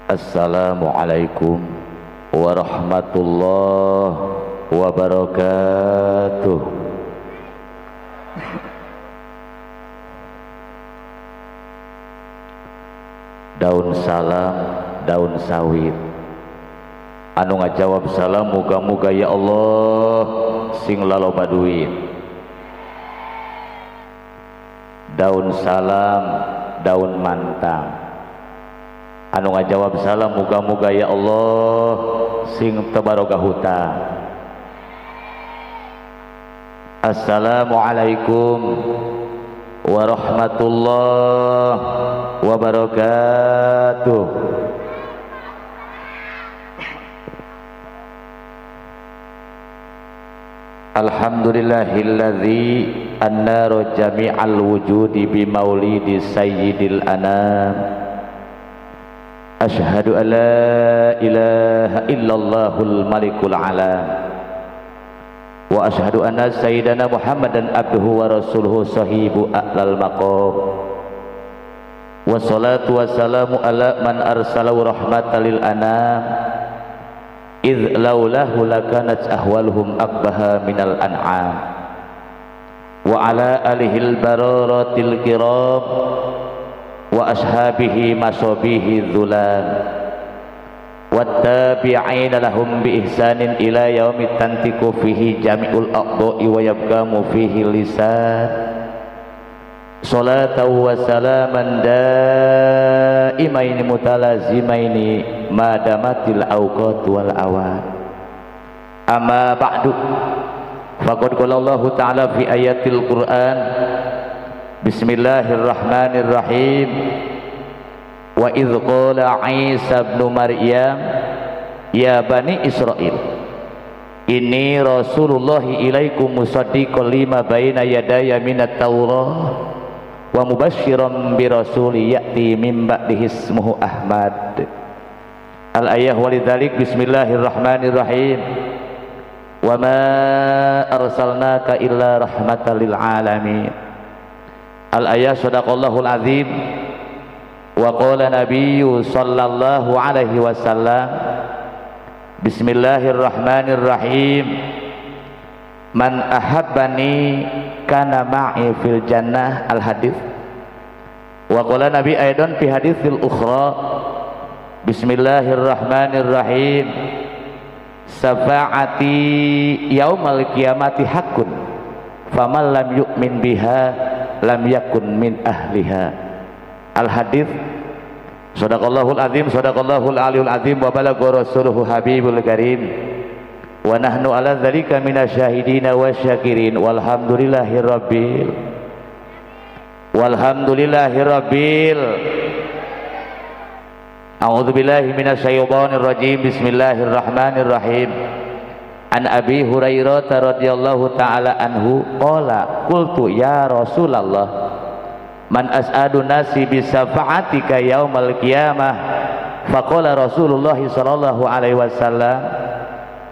Assalamualaikum warahmatullahi wabarakatuh. Daun salam, daun sawit. Anu ngajawab salam muga-muga ya Allah sing laloba duit. Daun salam, daun mantang. Anu ngajawab salam muga-muga ya Allah sing tebaroga hutang. Assalamualaikum warahmatullahi wabarakatuh. Alhamdulillahilladzi annara jami'al wujudi bimaulidi sayyidil anam. Asyhadu an la ilaha illallahul malikul alam. Wa asyhadu anna sayyidana Muhammadan abduhu wa rasuluhu sahibu a'lal maqam. Wassalatu wassalamu ala man arsalahu rahmatan lil anam. Idh laulahu lakanat ahwaluhum akbaha minal an'am. Wa ala alihil bararatil kiram wa ashabihi masobihi dhulam wattabi'ina lahum bi ihsanin ila yaumi tantiku fihi jami'ul a'dha'i wa yabqamu fihi lisan. Salatan wa salaman daimaini mutalazimaini ma damatil awqat wal awan. Amma ba'du, faqad qala Allahu ta'ala fi ayatil Qur'an. Bismillahirrahmanirrahim. Wa idh qala Isa ibn Maryam ya bani Israil inni rasulullah ilaikum musaddiqan lima baina yadaya minat Taurah wa mubasysyiran bi rasuli ya'ti min ba'dihi ismuhu Ahmad. Al ayah walidzalik. Bismillahirrahmanirrahim. Wa ma arsalnaka illa rahmatan lil alamin. Al ayah. Sadaqallahul azim. Wa qala nabiyyu sallallahu alaihi wasallam. Bismillahirrahmanirrahim. Man ahabbani kana ma'i fil jannah. Al hadis. Wa qala nabi aidan fi haditsil ukhra. Bismillahirrahmanirrahim. Syafaati yaumal qiyamati haqqun faman lam yu'min biha lam yakun min ahliha. Al hadis. Sadaqallahul azim, sadaqallahul aliyul azim, wa balagha rasuluhu habibul karim. Wa nahnu ala dzalika minasyahidina wasyakirin. Walhamdulillahi rabbil walhamdulillahi rabbil. A'udzubillahi minasyaitonir rajim. Bismillahirrahmanirrahim. An Abi Hurairah radhiyallahu ta'ala anhu qala qultu ya Rasulullah man as'adu nasi bisafa'atika yaumal qiyamah. Faqala Rasulullah sallallahu alaihi wasallam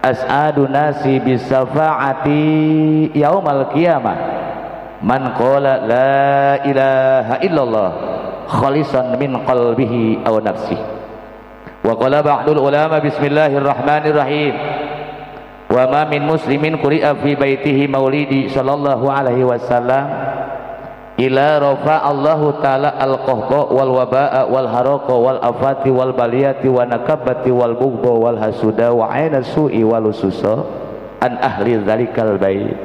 as'adu nasi bisafa'ati yaumal qiyamah man qala la ilaha illallah khalisan min qalbihi aw nafsihi. Wa qala ba'dul ulama. Bismillahirrahmanirrahim. Wa ma min muslimin quri'a fi baitihi maulidi sallallahu alaihi wasallam ila rafa Allahu ta'ala al-qahqa wal waba'a wal haraqa wal afati wal baliyati wa nakabati wal bughda wal hasuda wa aina su'i wal ususa an ahli dzalikal bait.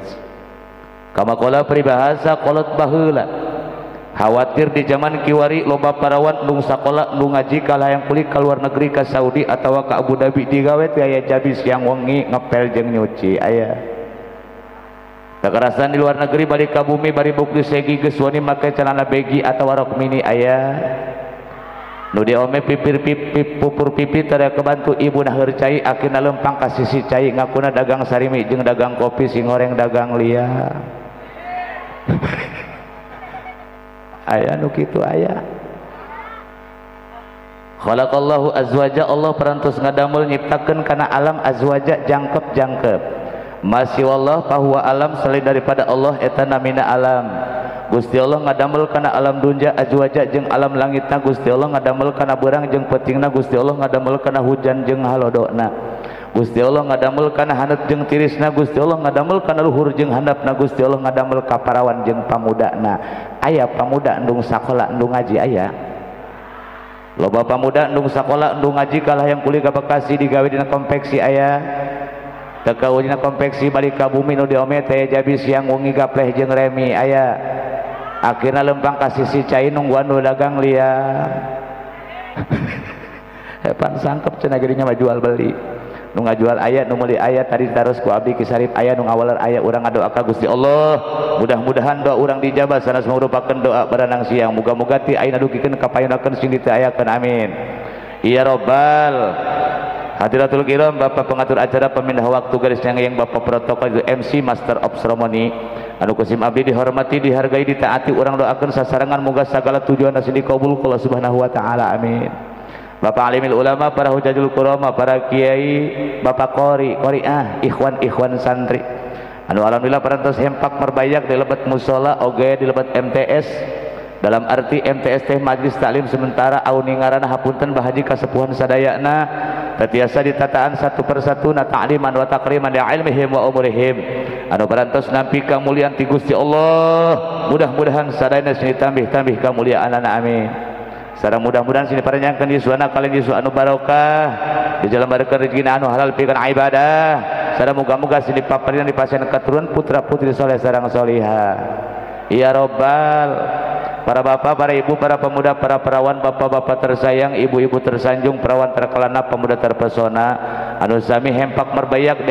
Kama qala peribahasa kolot baheula khawatir di zaman kiwari loba parawan nung sakola nung ngaji kalah yang kulik ka luar negeri ka Saudi atawa ka Abu Dhabi digawe teh aya jabis yang wengi ngepel jeung nyuci aya. Kekerasan di luar negeri balik ka bumi bari bukti segi geus wani make celana begi atawa rok mini aya. Nu diome pipir pipip pupur pipi tara kebantu ibu naheur cai akhirna lempang ka sisi cai ngakuna dagang sarimi jeung dagang kopi singoreng dagang lia. Aya nu kitu aya. Khalaqallahu azwaja, Allah parantos ngadamel nyiptakeun kana alam azwaja jangkep-jangkep. Masih wallah bahwa alam selain daripada Allah eta namina alam. Gusti Allah ngadamel kana alam dunya azwaja jeung alam langitna, Gusti Allah ngadamel kana beurang jeung peutingna, Gusti Allah ngadamel kana hujan jeung halodona, Gusti Allah ngadamel kana haneut jeung tirisna, Gusti Allah ngadamel kana luhur jeung handapna, Gusti Allah ngadamel ka parawan jeung pamudana. Aya pamuda endung sakola endung ngaji aya. Loba pamuda endung sakola endung ngaji kalah yang kuliah ka Bekasi digawe dina konveksi aya. Teu kawe dina konveksi balik ka bumi nu diome teh jabi siang wengi gapleh jeung remi aya. Akhirna lempang ka sisi cai nungguan nu dagang liang. Hepan sangkep cenah geuning mah jual beli. Nu ngajual aya, nu meuli aya, tadi ditaros ku abdi Ki Sarip aya, nu ngawaler aya, urang ngadoa ka Gusti Allah. Mudah-mudahan doa urang dijabah sanes merupakan doa baranang siang. Muga-muga ti ayeuna dugikeun ka payunakeun sing diteayakeun, amin. Ya robbal Hadiratul kiram, Bapak pengatur acara pemindah waktu garis yang Bapak protokol itu MC Master of Ceremony anu kusim abdi dihormati, dihargai, ditaati, urang doakeun sasarengan moga sagala tujuan sing dikabul ku Allah Subhanahu wa taala, amin. Bapak alimil ulama, para hujajul kurama, para kiai, bapak qori, qoriah, ikhwan-ikhwan santri anu alhamdulillah parantos hempak merbayak di lebet musola oge di lebet MTS, dalam arti MTS teh Majlis Taklim Sementara au ngaranna hapunten bahaji kasepuhan sadayana tetiasa ditataan satu persatu na ta'liman wa takriman li ilmihim wa umurihim anu parantos nampi kamuliaan ti Gusti Allah, mudah-mudahan sadayana sini tambih-tambih kamuliaanana, amin. Sareng mudah-mudahan sini paranjangkeun yuswana kalian yuswa anu barokah di jalan barokah rezeki anu halal pikeun ibadah, sareng muga-muga sini paparinan dipasihan keturunan putra putri soleh sareng solihah. Ya robbal. Para bapak, para ibu, para pemuda, para perawan, bapak-bapak tersayang, ibu-ibu tersanjung, perawan terkelana, pemuda terpesona anu sami hempak merbayak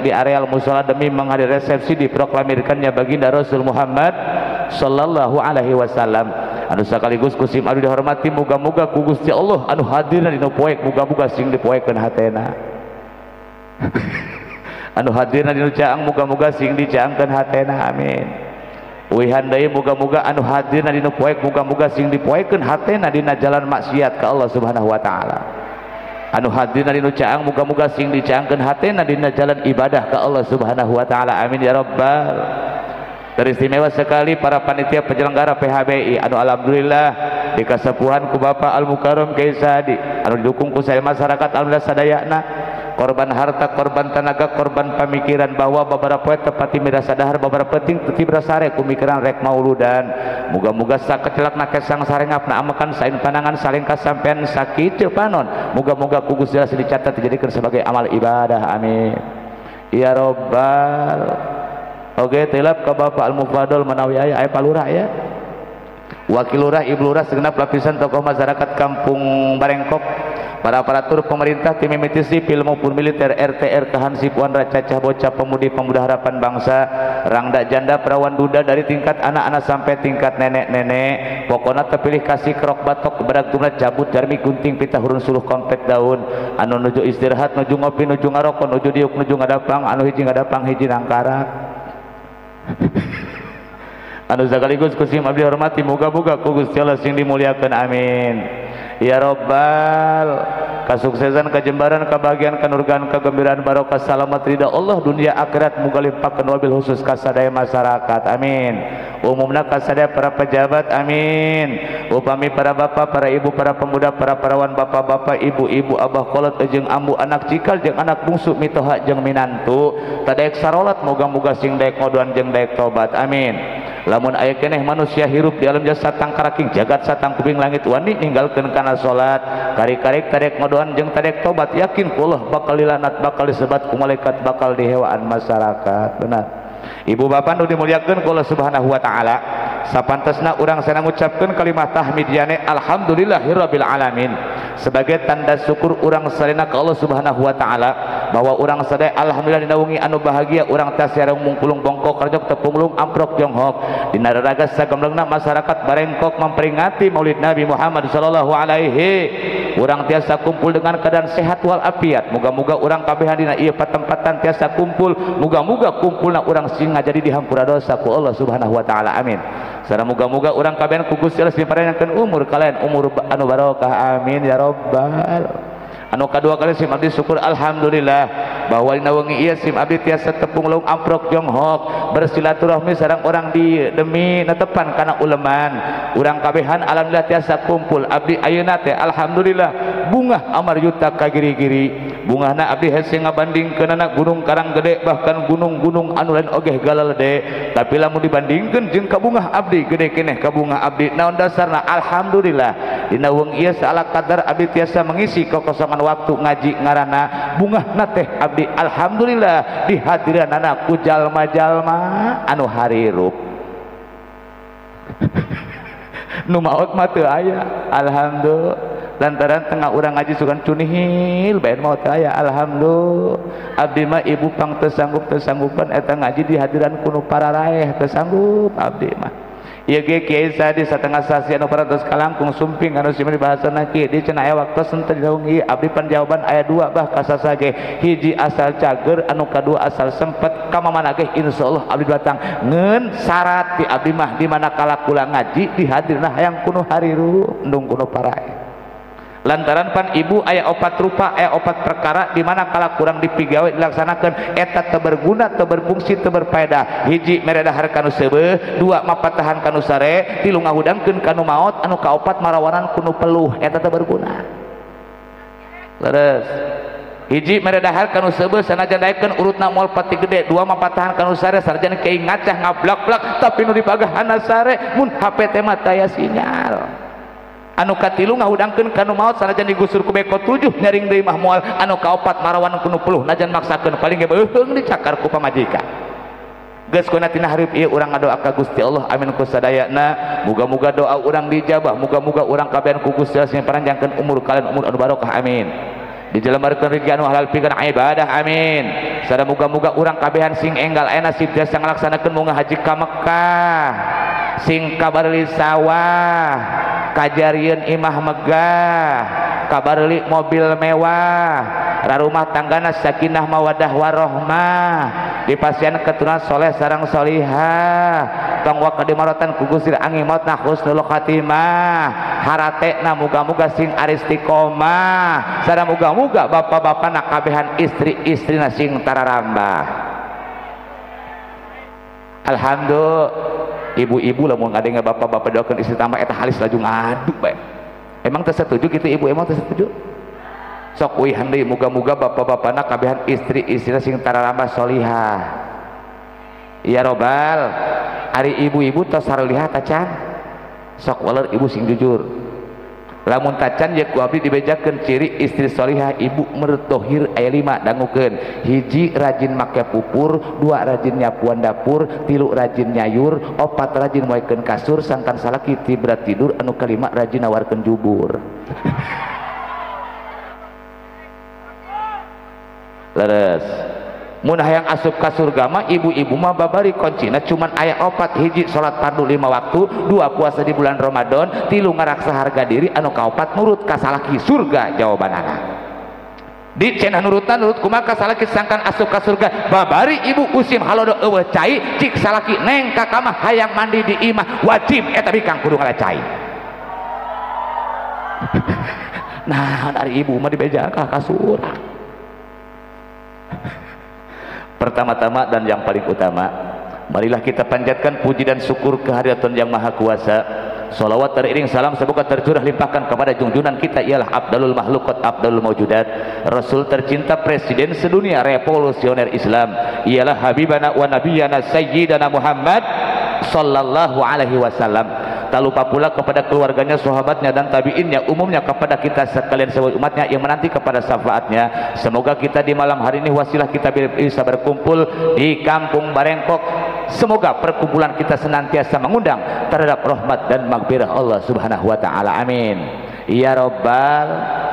di areal musola demi menghadiri resepsi diproklamirkannya baginda Rasul Muhammad sallallahu alaihi wasallam anu sekaligus kusim anu dihormati, muga-muga ku Gusti Allah anu hadirna dina poek muga-muga sing dipoekeun hatena. Anu hadirna dina caang muga-muga sing dicaangkeun hatena, amin. Uihan deui muga-muga anu hadirna dina poek muga-muga sing dipoekeun hatena dina jalan maksiat ka Allah Subhanahu wa taala. Anu hadirna dina caang muga-muga sing dicaangkeun hatena dina jalan ibadah ka Allah Subhanahu wa taala, amin ya rabbal. Teristimewa sekali para panitia penyelenggara PHBI anu alhamdulillah dikasepuhan ku Bapak Al Mukarram Kiai Sadi anu didukung ku saya masyarakat alhamdulillah sadayana, korban harta, korban tenaga, korban pamikiran bahwa beberapa poe tepati mirasa dahar beberapa penting teti berasare kumikiran rek mauludan, muga-muga sakecelakna kesang sarengapna amekan sain panangan saling kasampean sakitu panon, muga-muga ku Gusti Allah dicatat dijadikan sebagai amal ibadah, amin ya robbal. Oke, tilap ke Bapak Al-Mufadol menawi aya aya palurah ya. Wakil lurah, ibu lurah, segenap lapisan tokoh masyarakat Kampung Barengkok, para aparatur pemerintah, tim mimiti sipil maupun militer, RTR, Hansip, Wanra, cacah bocah, pemudi, pemuda harapan bangsa, rangda janda, perawan duda dari tingkat anak-anak sampai tingkat nenek-nenek, pokoknya terpilih kasih kerok batok, berak tumlah cabut, jarmi gunting, pita hurun suluh kompet daun, anu nuju istirahat, nuju ngopi, nuju ngarokok, nuju diuk, nuju ngadapang, anu hiji ngadapang, hiji nangkarak. Anu sekaligus kusim abdi hormati, muga-muga ku Gusti Allah sing dimuliakeun, amin ya robbal. Kasuksesan, kejembaran, kebahagiaan, kenurgaan, kegembiraan, barokah, salamat, ridha Allah dunia akhirat muga limpahkeun wabil khusus kasadaya masyarakat, amin. Umumna kasadaya para pejabat, amin. Upami para bapak, para ibu, para pemuda, para perawan, bapak-bapak, ibu-ibu, abah kolot jeung ambu, anak cikal jeung anak bungsu, mitoha jeung minantu, tadaek sarolat muga-muga sing daek ngodoan jeung daek tobat, amin. Lamun aya keneh manusia hirup di alam jasad tangkaraking jagat satang kuping langit wani ninggalkeun kana salat, kari-karik tadek ngodoan jeung tadek tobat, yakin ku Allah bakal dilanat, bakal disebat ku malaikat, bakal dihewaan masyarakat. Benar. Ibu bapak nu dimuliakeun ku Allah Subhanahu wa taala, sapantesna urang sareng ngucapkeun kalimat tahmid yane alhamdulillahirabbil alamin sebagai tanda syukur urang sarena ka Allah Subhanahu wa taala bahwa urang sadaya alhamdulillah dina wengi anu bahagia urang tasiareng mungkulung bongkok karjok tepungulung amprok jonghok dina raraga sagemlengna masyarakat Barengkok memperingati Maulid Nabi Muhammad sallallahu alaihi. Urang tiasa kumpul dengan keadaan sehat wal afiat, muga-muga urang kabehan dina ieu patempatan tiasa kumpul, muga-muga kumpulna urang sing ngajadi dihampura dosa ku Allah Subhanahu wa taala, amin. Sareng muga-muga urang kabehan ku Gusti Allah diparenkeun umur kalian umur anu barokah, amin ya rabbal. Anu kadua kali sim abdi syukur alhamdulillah bahwa dina wengi ieu sim abdi tiasa tepung lung amprok jonghok bersilaturahmi sareng orang di demi netepan kana uleman urang kabehan alhamdulillah tiasa kumpul abdi ayeuna teh alhamdulillah bungah amar yuta ka giri-giri bungahna abdi hese ngabandingkeunana gunung Karanggede bahkan gunung-gunung anu lain ogeh galalede tapi lamun dibandingkeun jeung kabungah abdi gede keneh kabungah abdi naon dasarna alhamdulillah dina wengi ieu saala kadar abdi tiasa mengisi kekosongan waktu ngaji ngarana bungahna teh abdi alhamdulillah dihadiranana ku jalma-jalma anu harirup nu maot mah teu aya alhamdulillah lantaran tengah urang ngaji sugan cunihil bae maot aya alhamdulillah abdi mah ibu pang teu sanggup teu sanggupan eta ngaji dihadiran ku nu pararaeh teu sanggup abdi mah ieu ge kiai sadi satengah sasi anu parantos kalangkung sumping anu simri bahasana kieu di cenah aya waktos henteu didaungi abdi pan jawaban aya dua bah kasasa ge hiji asal cager anu kadua asal sempet ka mamana ge insyaallah abdi datang ngeun syarat di abdi mah di mana kala kula ngaji dihadirna hayang kuno hariru endung kuno parae lantaran pan ibu aya opat rupa aya opat perkara di mana kala kurang dipigawe dilaksanakan eta teu berguna teu berfungsi teu berfaedah hiji mere dahar kanu seubeuh dua mapatahan kanu sare tilu ngahudangkeun kanu maot anu kaopat marawanan kunu peluh eta teu berguna leres hiji mere dahar kanu seubeuh sanajan daekeun urutna moal pati gede dua mapatahan kanu sare sanajan kei ngacah ngablak-blak tapi nu dipagahana sare mun HP teh mah taya sinyal anu katilu ngahudangkeun kanu maot sanajan digusur ku beko 7 nyaring deui mah moal anu kaopat marawan kunu peluh najan maksakeun paling ge beuheung dicakar ku pamajikan geus kuna tina hareup ieu urang ngadoa ka Gusti Allah amin ku sadayana muga-muga doa urang dijabah muga-muga urang kabehan ku Gusti Allah sing paranjangkeun umur kalian umur anu barokah amin dijelembarkeun rezeki anu halal pikeun ibadah amin sada muga-muga urang kabehan sing enggal aya nasib tiasa ngalaksanakeun munggah haji ka Mekah sing kabarli sawah kajarieun imah megah kabarli mobil mewah rarumah tanggana sakinah mawadah warohmah dipasian keturunan soleh sareng solihah tong waka dimarotan ku Gusti angin mautna husnul khatimah haratena muga-muga sing aristiqomah sareng muga-muga bapak-bapana kabehan istri-istrina sing tararambah alhamdulillah ibu-ibu lah mau ngadengnya bapak-bapak doakan istri tambah eta halis laju ngadu bae emang teu setuju kitu ibu emang teu setuju sok uihan deui muga-muga bapak-bapana kabehan istri-istrina sing tararambah solihah ya robbal ari ibu-ibu tos sarolihah tacan sok waler ibu sing jujur lamun tacan ye ku abdi dibejakeun ciri istri solihah ibu mertohir aya 5 dangukeun hiji rajin make pupur dua rajin nyapuan dapur tilu rajin nyayur opat rajin moekeun kasur sangkan salaki tibra tidur anu kalima rajin nawarkeun jubur leres mun hayang asup ka surga mah ibu-ibu mah babari kuncina cuman aya opat hiji salat fardu 5 waktu dua puasa di bulan Ramadan tilu ngaraksa harga diri anu kaopat nurut ka salaki surga jawabanana di cenah nurutan nurut kumaha ka salaki sangkan asup ka surga babari ibu usim halodo eueuh cai cik salaki neng ka kamah hayang mandi di imah wajib eta bikang kudu ngala cai nah ari ibu mah dibeja ka kasur. Pertama-tama dan yang paling utama, marilah kita panjatkan puji dan syukur kehadirat Yang Maha Kuasa. Salawat teriring salam semoga tercurah limpahkan kepada junjungan kita ialah abdalul makhlukat abdalul maujudat, Rasul tercinta presiden sedunia revolusioner Islam ialah habibana wa nabiyana sayyidana Muhammad sallallahu alaihi wasallam. Tak lupa pula kepada keluarganya, sahabatnya dan tabiinnya, umumnya kepada kita sekalian sebagai umatnya yang menanti kepada syafaatnya. Semoga kita di malam hari ini wasilah kita bisa berkumpul di kampung Barengkok. Semoga perkumpulan kita senantiasa mengundang terhadap rahmat dan maghfirah Allah Subhanahu wa taala. Amin. Ya rabbal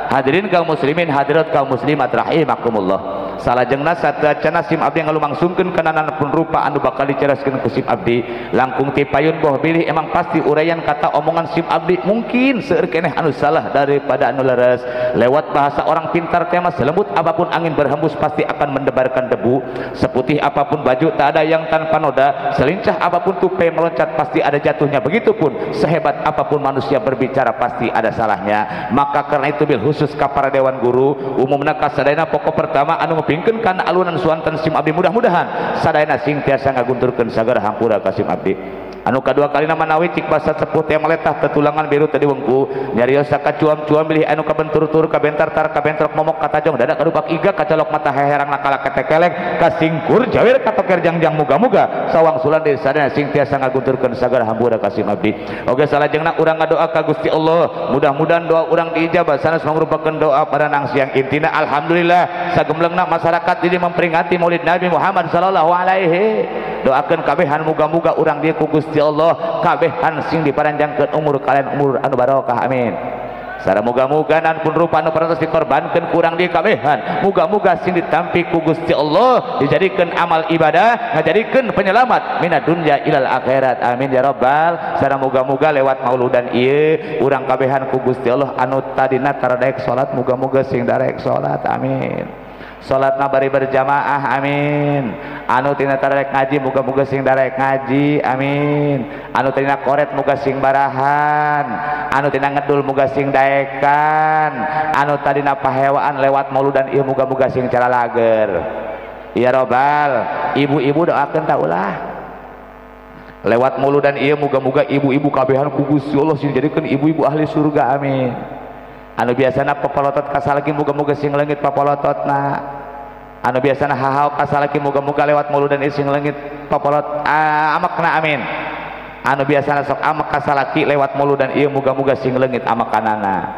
hadirin kaum muslimin, hadirat kaum muslimat rahimakumullah. Allah. Salajengna sateuacanna sim abdi ngalumangsungkeun kana pun rupa anu bakal diceraskeun ku sim abdi langkung ti payun boh bilih emang pasti uraian kata omongan sim abdi mungkin seueur keneh anu salah daripada anu leres. Lewat bahasa orang pintar tema selembut apapun angin berhembus pasti akan mendebarkan debu, seputih apapun baju tak ada yang tanpa noda, selincah apapun tupai meloncat pasti ada jatuhnya, begitupun sehebat apapun manusia berbicara pasti ada salahnya. Maka karena itu bil khusus ka para dewan guru umumna kasadayana pokok pertama anu ngupingkeun kana alunan suanten sim abdi mudah-mudahan sadayana sing tiasa ngagunturkeun sagara hampura ka sim abdi. Anu kadua kalina manawi cik basa sepuh teh meletah tetulangan biru tadi wengku nyarios sakacuam-cuam bilih anu kabentur-tur kabentar tar kabentrok momok katajong dada kadupak iga kacolok mata heherang nakala ketekelek kasingkur jawir katoker jangjang muga-muga sawang sulan deui sadayana sing tiasa ngagunturkeun sagara hampura ka sim abdi. Oge salajengna urang ngadoa ka Gusti Allah mudah-mudahan doa urang diijabah sanes mangrupakeun doa pada nang siang intina. Alhamdulillah sagemlengna masyarakat ini memperingati Maulid Nabi Muhammad sallallahu alaihi. Doakeun kabehan muga-muga urang dieu ku Gusti Allah kabehan sing diparanjangkeun umur kalian umur anu barokah amin. Sareng muga-muga nan pun rupa anu parantos dikorbankeun kurang di kabehan muga-muga sing ditampi ku Gusti Allah dijadikeun amal ibadah ngajadikeun penyelamat minad dunya ilal akhirat amin ya rabbal. Sareng muga-muga lewat mauludan ieu urang kabehan ku Gusti Allah anu tadina taradaek salat muga-muga sing darek salat amin. Salatna bari berjamaah amin. Anu tina tarek ngaji muga-muga sing darek ngaji amin. Anu tina koret muga sing barahan, anu tina ngedul muga sing daekan, anu tadina pahewaan lewat mauludan ieu muga-muga sing calalager ya robbal. Ibu-ibu doakeun ta ulah lewat mauludan ieu muga-muga ibu-ibu kabehan ku Gusti Allah sing dijadikeun ibu-ibu ahli surga amin. Anu biasana papalotot kasalaki muga-muga sing leungit papalototna, anu biasana hahau kasalaki muga-muga lewat muludan sing leungit papalot amakna amin. Anu biasana sok amak kasalaki lewat muludan ieu muga-muga sing leungit amakanana.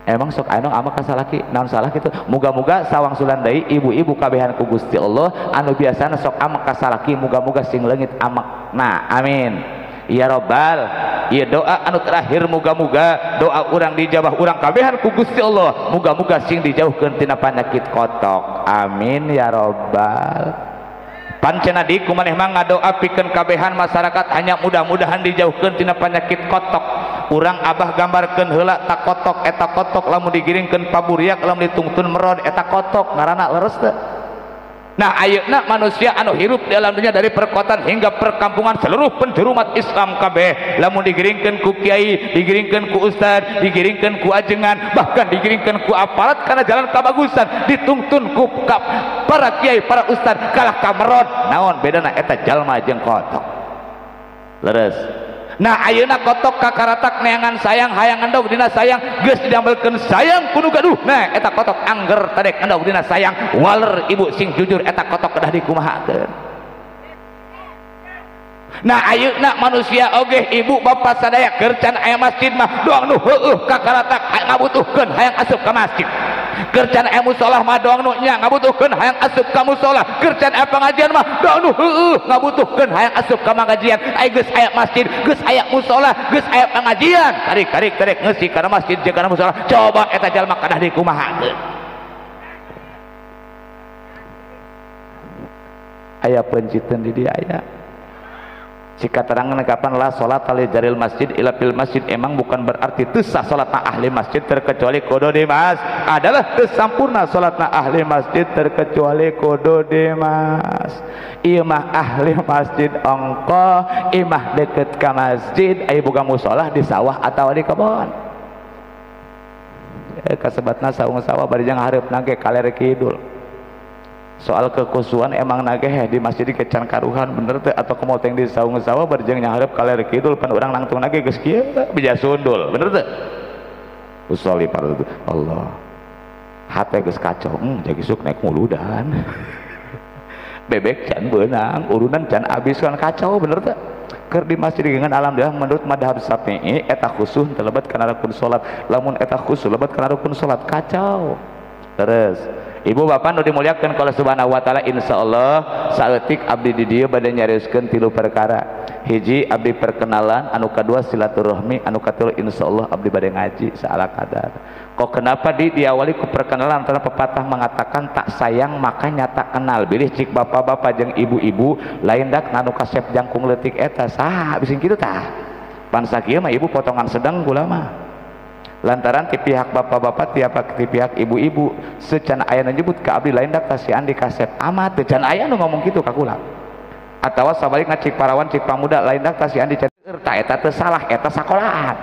Emang sok anu amak kasalaki naon salah kitu. Muga-muga sawangsulan deui ibu-ibu kabehan ku Gusti Allah anu biasana sok amak kasalaki muga-muga sing leungit amakna amin ya robbal. Ieu doa anu terakhir muga-muga doa urang dijabah urang kabehan ku Gusti Allah muga-muga sing dijauhkeun tina panyakit kotok amin ya robbal. Pancena di kumaneh mah ngadoa pikeun kabehan masyarakat hanya mudah-mudahan dijauhkeun tina panyakit kotok. Urang abah gambarkeun heula tak kotok eta kotok lamun digiringkeun paburiak lamun ditungtun merod eta kotok ngaranna leres teu. Nah ayeuna manusia anu hirup di alam dunia dari perkotaan hingga perkampungan seluruh penjuru umat Islam kabeh lamun digiringkeun ku kiai, digiringkeun ku ustad, digiringkeun ku ajengan, bahkan digiringkeun ku aparat karena jalan kabagusan ditungtun ku para kiai, para ustad kalah kamerod naon bedana eta jalma jeung kotok leres. Nah ayeuna kotok kakaratak neangan sayang hayang endog dina sayang geus didamelkeun sayang kudu gaduh. Nah eta kotok angger tadek endog dina sayang waler ibu sing jujur eta kotok kedah dikumahakeun. Nah ayeuna manusia oge ibu bapak sadaya keur can aya masjid mah doang nu heueuh kakaratak ngabutuhkeun hayang asup ka masjid. Keur can aya musolah mah doang nu nya ngabutuhkeun hayang asup ka musola. Keur can aya pengajian mah doang nu heueuh ngabutuhkeun hayang asup ka pengajian. Ai geus aya masjid, geus aya musola, geus aya pengajian. Tarik tarik ngeusi kana masjid jeung kana musola. Coba eta jalma kadah dikumahakeun. Aya penciteun di dieu aya. Jika terangan kapan lah sholat ali jaril masjid ila fil masjid emang bukan berarti teu sah sholatna ahli masjid terkecuali kudu di mas adalah teu sampurna sholatna ahli masjid terkecuali kudu di mas. Ieu mah ahli masjid ongko imah deket ka masjid aya boga musolah di sawah atau di kebon. Kasebatna saung sawah bari jang hareupna ge kaler kidul. Soal kekusuan emang nageh di masjid kecan karuhan bener teh atau kemoteng di saung sawah berjeng nyaharep kaler kidul pan urang nangtung nage geus kieu bija sundul bener teh usolli fardu Allah hate geus kacau jadi sok naik muludan bebek can beunang urunan can abis kan kacau bener teh keur di masjid dengan alhamdulillah menurut madhab Syafi'i eta khusus terlebat kana rukun salat lamun eta khusus lebat kana rukun salat kacau terus. Ibu bapak nu dimuliakeun ku Allah Subhanahu wa taala, insyaallah saeutik abdi di dieu bade nyarioskeun tilu perkara. Hiji abdi perkenalan, anu kadua silaturahmi, anu katilu insyaallah abdi bade ngaji saala kadar. Kok kenapa diawali ku perkenalan? Antara pepatah mengatakan tak sayang maka nyata kenal. Bilih cik bapak-bapak jeung ibu-ibu lain dak nanu kasep jangkung leutik eta saha bising kitu tah. Pan sakieu mah ibu potongan sedang kula mah. Lantaran ti pihak bapak-bapak tiap ti pihak ibu-ibu secan aya nu nyebut ka abdi lain dak si Andi kasep amat teu can aya nu ngomong kitu ka kula. Atawa sabalikna cik parawan cik pamuda lain dak si Andi can tah eta teu salah eta sakolaan.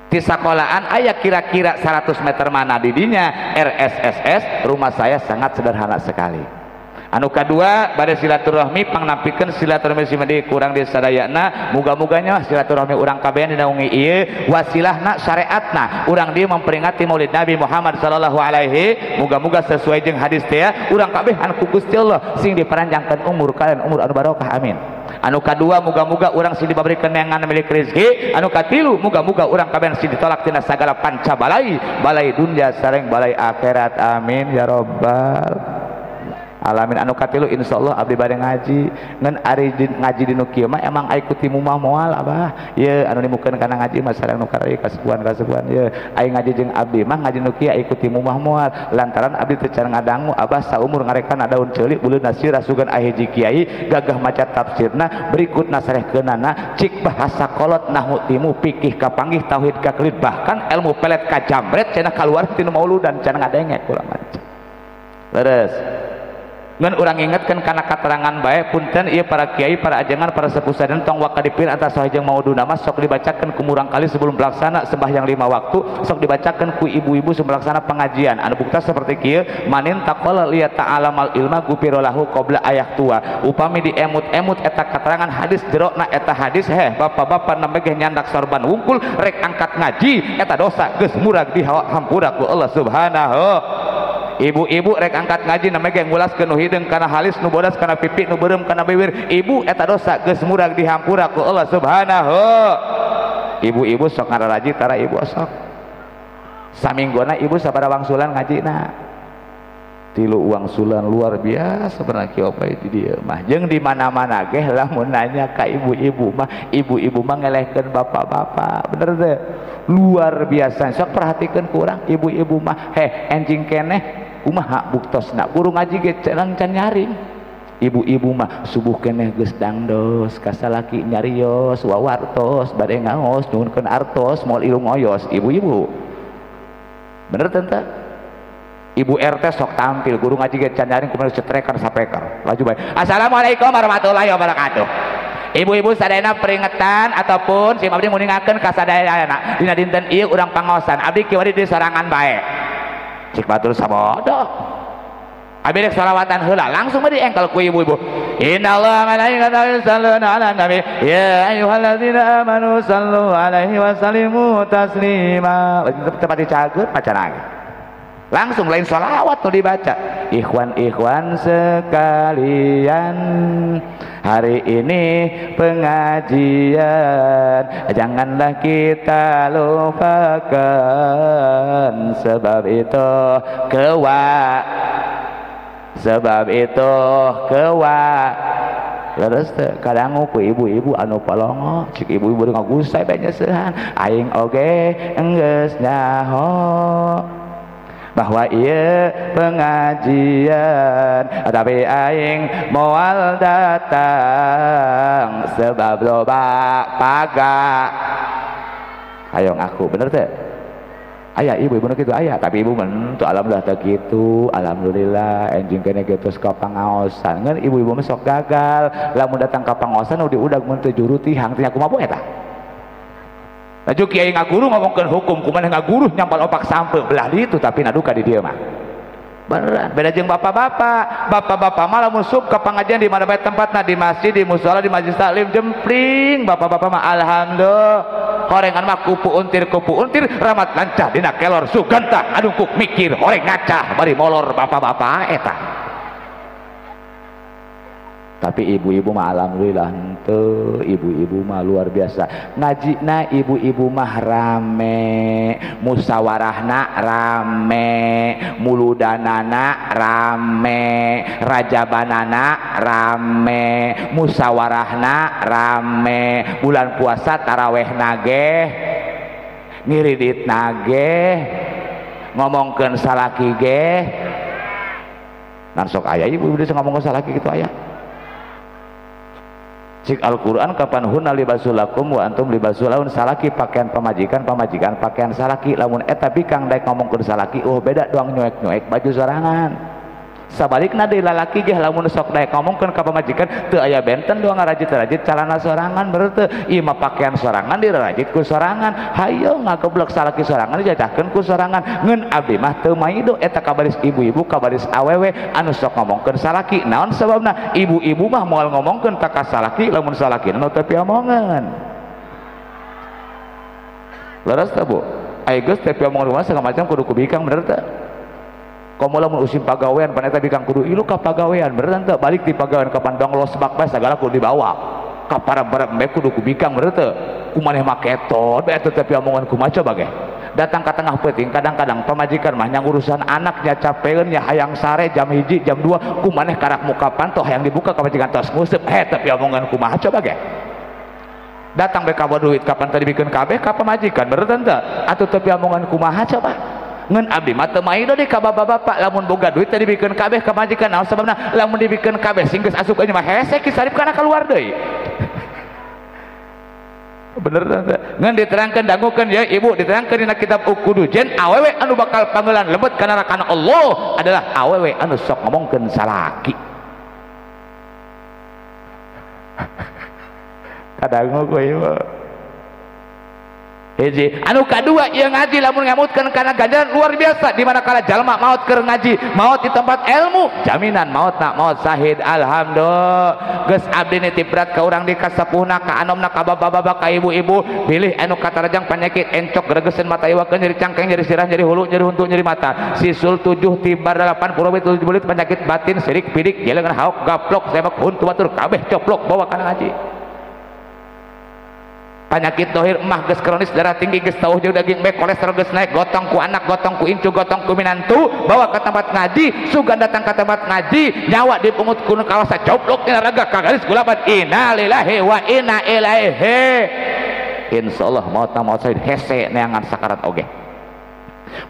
Di sekolahan aya kira-kira 100 meter mana didinya RSSS, rumah saya sangat sederhana sekali. Anu kadua bade silaturahmi pangnampikeun silaturahmi simedi kurang di sadayana, muga-muganya silaturahmi urang kabehan dinaungi ieu wasilahna syariatna urang dieu memperingati Maulid Nabi Muhammad sallallahu alaihi, muga-muga sesuai jeung hadis teh urang kabehan ku Gusti Allah sing diparanjangkeun umur kalian umur anu barokah, amin. Anu kadua muga-muga urang sing dibabri neangan milik rezeki. Anu katilu muga-muga urang kabehan sing ditolak tina sagala panca balai, balai dunia sareng balai akhirat, amin ya rabbal alamin. Anu katilu insyaallah abdi bade ngaji ngan ari ngaji di nu kieu mah emang ai kutimu mah moal abah ye anu nimukeun kana ngaji mah sareng nu karari kasubuhan-kasubuhan ye ai ngaji jeung abdi mah ngaji nu kieu ai kutimu mah moal lantaran abdi teu can ngadangu abah saumur ngarekan daun ceuli buleuna sirah sugan aya hiji kiai gagah maca tafsirna berikutna sarehkeunana cik bahasa kolot nahu timu pikih kapanggih tauhid kakelit bahkan ilmu pelet kajamret cenah kaluar tinu mauludan can ngadenge kula mah. Leres ngan urang ingatkan karena keterangan baik punten ieu para kiai para ajengan para sepuh sadayana tong waka dipir atas sahajeng mauduna mah sok dibacakeun ku murang kali sebelum pelaksana sembahyang 5 waktu, sok dibacakeun ku ibu-ibu sebelum pelaksana pengajian. Anu bukta seperti kieu manin taqala liya ta'alamal ilma gufira lahu qabla ayah tua. Upami diemut-emut eta keterangan hadis jerokna eta hadis heh bapak-bapak nembe ge nyandak sorban wungkul rek angkat ngaji eta dosa geus murag dihampura ku Allah Subhanahu. Ibu-ibu rek angkat ngaji namanya ge ngulaskeun nu hideung kana halis nu bodas kana pipi nu beureum kana bibir ibu eta dosa geus murag dihampura ku Allah Subhanahu. Ibu-ibu sok ngararaji tara ibu sok saminggona ibu sabaraha wangsulan ngajina tilu wangsulan luar biasa pernah kieu di dieu mah jeung di mana-mana ge lamun nanya ka ibu-ibu mah ibu-ibu mah ngelehkeun bapak-bapak bener teh luar biasa sok perhatikeun ku urang ibu-ibu mah heh enjing keneh kumaha buktosna guru ngaji ge can nyaring ibu-ibu mah subuh keneh geus dangdos kasalaki nyarios wawartos bade ngaos nuhunkeun artos moal ilung oyos ibu-ibu bener teh. Ibu RT sok tampil guru ngaji ge can nyaring kumaha cetrekan sapeker laju bae assalamualaikum warahmatullahi wabarakatuh. Ibu-ibu sadayana peringetan ataupun sim abdi nguningakeun ka sadayana dina dinten ieu urang pangaosan abdi kiwari di sorangan bae cik batur sabodo abdi rek sholawatan heula langsung mah diengkel ku ibu-ibu innallaha malaikatahu yusholluna 'alan nabi ya ayyuhalladzina amanu sallu alaihi wa sallimu taslima tepat dicageut macan langsung lain sholawat tuh dibaca ikhwan-ikhwan sekalian hari ini pengajian janganlah kita lupakan sebab itu sebab itu leres teh kadangu ku ibu-ibu anu palongo cik ibu-ibu ngagusai bae nyeuseuhan aing oge enggeus nyaho bahwa iya pengajian tapi aing moal datang sebab loba paga ayo ngaku bener teh aya ibu-ibu nu kitu aya tapi ibu men tuh alhamdulillah teh kitu alhamdulillah enjing kene geus ka pangaosan ngan ibu-ibu mah sok gagal lamun datang ka pangaosan nu diudag mun teu juru tihang teh kumaha poe eta. Laju kiai ngaguru ngomongkeun hukum kumaha ngaguru nyampal opak sampe belah ditu tapi naduka di dieu mah. Beneran beda jeung bapak-bapak. Bapak-bapak mah lamun sub ka pengajian di mana bae tempatna di masjid, di musala, di majlis taklim jempling bapak-bapak mah alhamdulillah. Horengan mah kupu untir ramat lancah dina kelor sugantah adungkuk mikir horeng ngacah bari molor bapak-bapak eta. Tapi ibu-ibu mah alhamdulillah henteu, ibu-ibu mah luar biasa ngajina, ibu-ibu mah rame, musyawarahna rame, muludanana rame, rajabanana rame, musyawarahna rame, bulan puasa taraweh nage, ngiridit nage, ngomongkeun salaki ge. Nan sok aya ibu-ibu ngomongkeun salaki kitu aya. Cik Al-Quran kapan hunna libasul lakum wa antum libasul lahun, salaki pakaian pamajikan, pamajikan pakaian salaki. Lamun eta bikang daek ngomongkeun salaki, oh beda doang nyuek-nyuek baju sorangan. Sabalikna deui lalaki ge lamun sok daek ngomongkeun ka pamajikan teu aya benten doang ngarajit-rajit calana sorangan, bener teu? Ieu mah pakaian sorangan dirajit ku sorangan, hayo ngageblek salaki sorangan dijajahkeun ku sorangan. Ngeun abdi mah teu maido eta kabaris ibu-ibu kabaris awewe anu sok ngomongkeun salaki. Naon sababna? Ibu-ibu mah moal ngomongkeun ka salaki lamun salaki nu teu piomongan. Leres teu Bu? Ai geus teu piomongan rumah segala macam kudu ku bikang, bener teu? Komo lamun usim pagawean pan eta bikang kudu ilu ka pagawean, bener teu? Balik di pagawean kapan dong los bak bae sagala kudu dibawa ka para-para embe kudu ku bikang, bener teu? Kumaneh maketot bae eta teu piomongan kumaha coba ge. Datang ke tengah peuting kadang-kadang pamajikan mah yang urusan anaknya capeun nya hayang sare jam 1 jam 2 kumaneh karak muka panto hayang dibuka ka pamajikan tos nguseup, heh teu piomongan kumaha coba ge. Datang bae ka duit kapan tadi bikeun kabeh ka pamajikan, bener teu? Atuh teu piomongan kumaha coba. Ngeun abdi mah teu maido di ka bapak-bapak lamun boga duit teh dibikeun kabeh ka majikan. Naon sababna? Lamun dibikeun kabeh sing geus asup ka mah hese ki sarip kana keluar deui. Bener teh? Ngeun diterangkeun dangukeun ya ibu, diterangkeun dina kitab Ukudujen awewe anu bakal pangeulan lebet kana neraka Allah adalah awewe anu sok ngomongkeun salaki. Kadangu ku ieu. Hiji anu kadua ieu ngaji lamun ngamutkeun kana ganjaran luar biasa di mana kala jalma maot keur ngaji, maot di tempat ilmu, jaminan maotna maot sahid. Alhamdulillah. Geus abdi nitip berat ka urang di kasepuhna, ka anomna, ka bapak-bapak, ka ibu-ibu, bilih anu katarajang penyakit encok gregeseun mata iwakeun, nyeri cangkeng, nyeri sirah, nyeri hulu, nyeri huntu, nyeri mata, sisul 7 tibar 8 purwit 7 bulit, penyakit batin, sirik, pidik, jelengan, haok, gaplok, semak, huntu, batur, kabeh coplok bawa kana ngaji. Penyakit dohir emah geus kronis, darah tinggi geus tauh jeung daging bae, kolesterol geus naik, gotong ku anak, gotong ku incu, gotong ku minantu, bawa ke tempat ngaji, sugan datang ke tempat ngaji, nyawa dipungut ku nu kawasa coplok dina raga kagaris gulabat, innalillahi wa inna ilaihi. Insyaallah maut maut said hese neangan sakarat oge.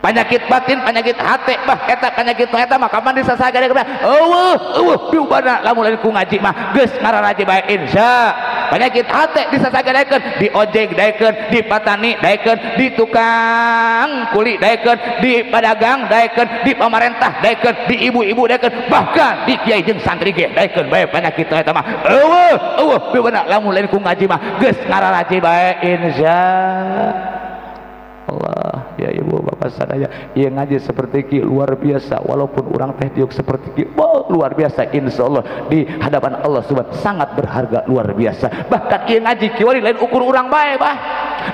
Penyakit batin, penyakit hati, bah eta penyakit eta mah kapan disasagade eueuh eueuh piubana lamun lain ku ngaji mah geus ngararaji bae insya. Penyakit hati disasagadekeun, di ojek daekeun, di patani daekeun, di tukang kuli daekeun, di pedagang daekeun, di pamarentah daekeun, di ibu-ibu daekeun, bahkan di kiai jeung santri ge daekeun bae penyakit eta mah eueuh eueuh piubana lamun lain ku ngaji mah geus ngararaji bae insya Allah. Ya ibu bapak sadaya ieu ngaji seperti ki luar biasa, walaupun urang teh diuk seperti ki, wow, luar biasa insyaallah di hadapan Allah subhanahu sangat berharga luar biasa. Bahkan ieu ngaji kiwari lain ukur urang bae bah,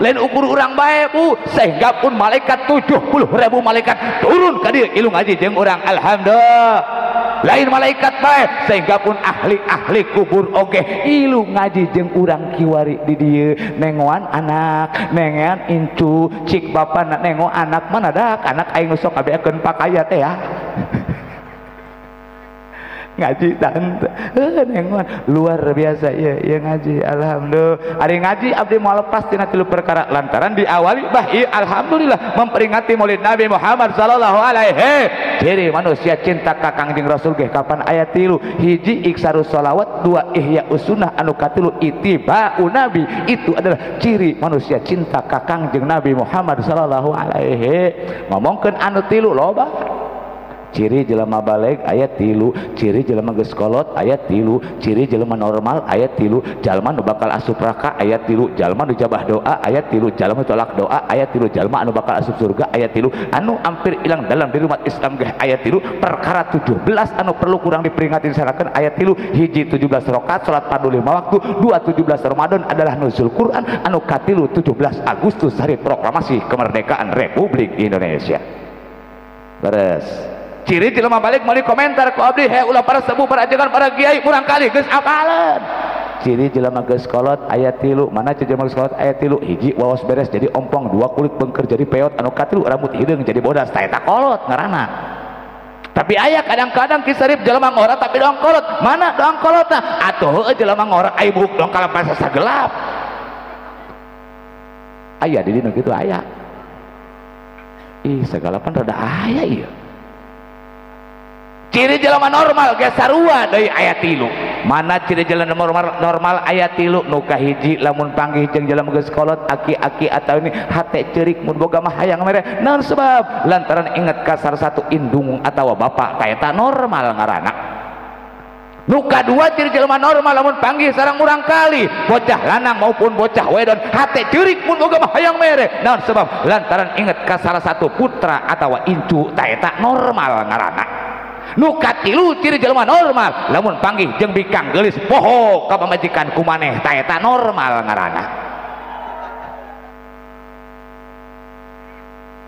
lain ukur urang bae bu, sehingga pun malaikat 70.000 malaikat turun ka dieu ilu ngaji jeung urang. Alhamdulillah. Lain malaikat bae, sehingga pun ahli-ahli kubur oge ilu ngaji jeung urang kiwari di dieu, nengoan anak, nengoan incu, cik bapa nengo anak mana dak anak aing nu sok ngabeakeun pakaya teh ya. Ngaji tante nengoan luar biasa ya, ya ngaji alhamdulillah. Ari ngaji abdi moal lepas tina tilu perkara lantaran diawali bah ieu alhamdulillah memperingati Maulid Nabi Muhammad sallallahu alaihi. Ciri manusia cinta ka Kangjeng Rasul ge kapan aya tilu, hiji iksarus sholawat, dua ihya usunnah, anu katilu ittiba'u nabi. Itu adalah ciri manusia cinta ka Kangjeng Nabi Muhammad sallallahu alaihi. Ngomongkeun anu tilu loba. Ciri jelema baleg aya tilu, ciri jelema geus kolot aya tilu, ciri jelema normal aya tilu, jalma nu bakal asup neraka aya tilu, jalma nu jabah doa aya tilu, jalma tolak doa aya tilu, jalma anu bakal asup surga aya tilu, anu hampir hilang dalam diri umat Islam ge aya tilu, perkara 17 anu perlu kurang diperingati disarakeun aya tilu, hiji 17 rakaat salat fardu 5 waktu, dua 17 Ramadan adalah nuzul Quran, anu katilu 17 Agustus hari proklamasi kemerdekaan Republik Indonesia. Beres. Ciri jelema balik meuli komentar ku abdi, he ulah para sepuh, para ajengan, para kiai murang kali geus apaleun. Ciri jelema geus kolot aya 3, mana ciri jelema geus kolot aya 3, hiji waos beres jadi ompong, 2 kulit bengker jadi peot, anu katilu rambut hideung jadi bodas, tah eta kolot ngaranna. Tapi aya kadang-kadang Ki Sarip jelema ngora tapi doang kolot. Mana doang kolotna? Atuh heueuh jelema ngora ai buuk dong kalapas sagelap. Aya di dina kitu aya. Ih sagalapan rada aya ieu. Ciri jelema normal ge sarua deui aya 3. Mana ciri jelema normal aya 3, nu kahiji lamun panggih jeung jelema geus kolot aki-aki atawa ini hate ceurik mun boga mah hayang mere. Naon sebab? Lantaran inget ka salah satu indung atawa bapak, ta eta normal ngaranna. Nu kadua ciri jelema normal lamun panggih sareng urang kali, bocah lanang maupun bocah wedon hate ceurik mun boga mah hayang mere. Naon sebab? Lantaran inget ka salah satu putra atawa incu, ta eta normal ngaranna. Nu katilu ciri jelema normal lamun panggih jeung bikang geulis poho ka pamajikan kumaneh, ta eta normal ngaranna.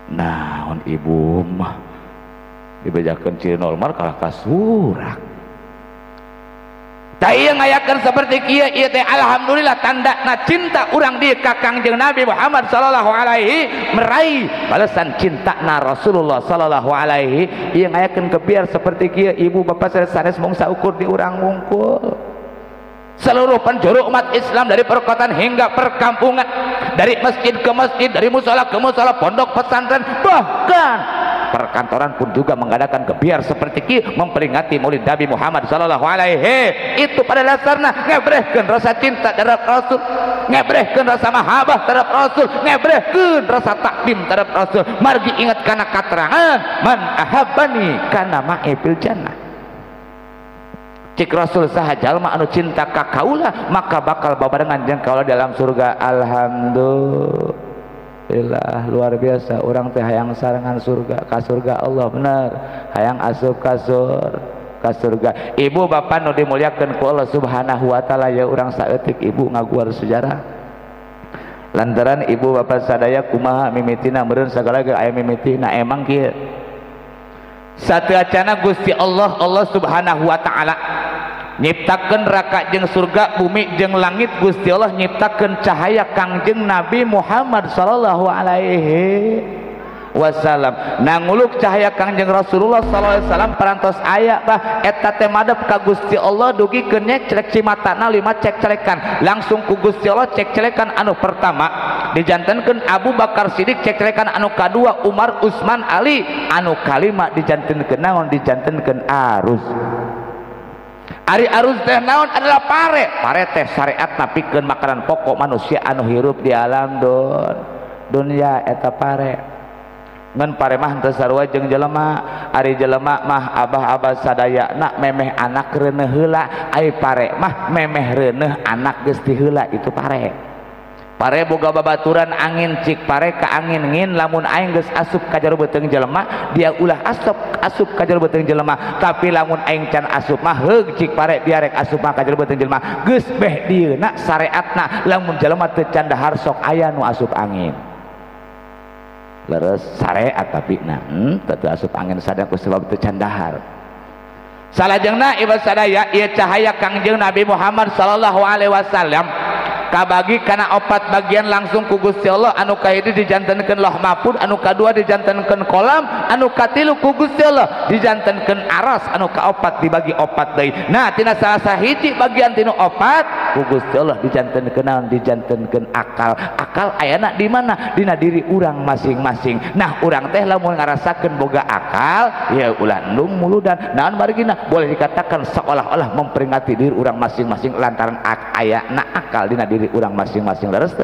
Naon ibu mah dibejakeun ciri normal kalah kasurak. Tah ieu ngayakeun seperti kieu ieu teh alhamdulillah tandana cinta urang di ka Kangjeng Nabi Muhammad sallallahu alaihi meraih balasan cintana Rasulullah sallallahu alaihi. Ieu ngayakeun kebiar seperti kieu ibu bapak sanes mung saukur di urang wungkul. Seluruh penjuru umat Islam dari perkotaan hingga perkampungan, dari masjid ke masjid, dari musola ke musola, pondok pesantren, bahkan perkantoran pun juga mengadakan gebiar seperti ki memperingati Maulid Nabi Muhammad sallallahu alaihi. Itu pada dasarnya ngebrehkeun rasa cinta terhadap Rasul, ngebrehkeun rasa mahabbah terhadap Rasul, ngebrehkeun rasa takdim terhadap Rasul. Margi ingat kana katerangan man ahabbani kana ma'i fil jannah. Cik Rasul saha jalma anu cinta ka kaula maka bakal babarengan jeung kaula dalam surga. Alhamdulillah, luar biasa orang teh hayang sarengan surga ka surga Allah, bener hayang asup ka surga. Ibu bapak nu dimuliakeun ku Allah Subhanahu wa taala, ya urang saeutik ibu ngaguar sejarah lantaran ibu bapak sadaya kumaha mimitina meureun sagala ge aya mimitina emang kieu. Sateuacana Gusti Allah, Allah Subhanahu wa taala nyiptakeun neraka jeung surga, bumi jeung langit. Gusti Allah nyiptakeun cahaya Kangjeng Nabi Muhammad sallallahu alaihi wasallam. Nanguluk cahaya Kangjeng Rasulullah sallallahu alaihi wasallam parantos aya bah eta teh madep ka Gusti Allah dugi keun nyecrek cimatana 5 cekcelekan. Langsung ku Gusti Allah cekcelekan anu pertama dijantenkeun Abu Bakar Siddiq, cekcelekan anu kadua Umar, Utsman, Ali, anu kalima dijantenkeun naon? Dijantenkeun arus. Ari arus teh naon? Adalah pare. Pare teh syariatna pikeun makanan pokok manusia anu hirup di alam dunia eta pare. Ngan pare mah henteu sarua jeung jelema. Ari jelema mah abah-abah sadayana memeh anak reuneuh heula, ari pare mah memeh reuneuh anak geus diheula, itu pare. Pare boga babaturan angin, cik pare ka angin ngin lamun aing geus asup ka jero beuteung jelema dia ulah asup ka jero beuteung jelema, tapi lamun aing can asup mah heug cik pare dia rek asup mah ka jero beuteung jelema geus beh dieuna syariatna lamun jelema teu can dahar sok aya nu asup angin. Leres syariat tapi nah teu asup angin sadaya ku sebab teu can dahar. Salajengna ieu sadaya ieu cahaya Kangjeng Nabi Muhammad sallallahu alaihi wasallam kabagi kana 4 bagian langsung ku Gusti Allah. Anu kahiji dijantenkeun Loh Mahfud, anu kadua dijantenkeun kolam, anu katilu ku Gusti Allah dijantenkeun aras, anu kaopat dibagi 4 deui. Nah tina salah sahiji bagian tinu 4 ku Gusti Allah dijantenkeun naon? Dijantenkeun akal. Akal ayana di mana? Dina diri urang masing-masing. Nah urang teh lamun ngarasakeun boga akal ya ulah endung muludan naon margina boleh dikatakan seolah-olah memperingati diri urang masing-masing lantaran ayana akal dina diri urang masing-masing. Leres teh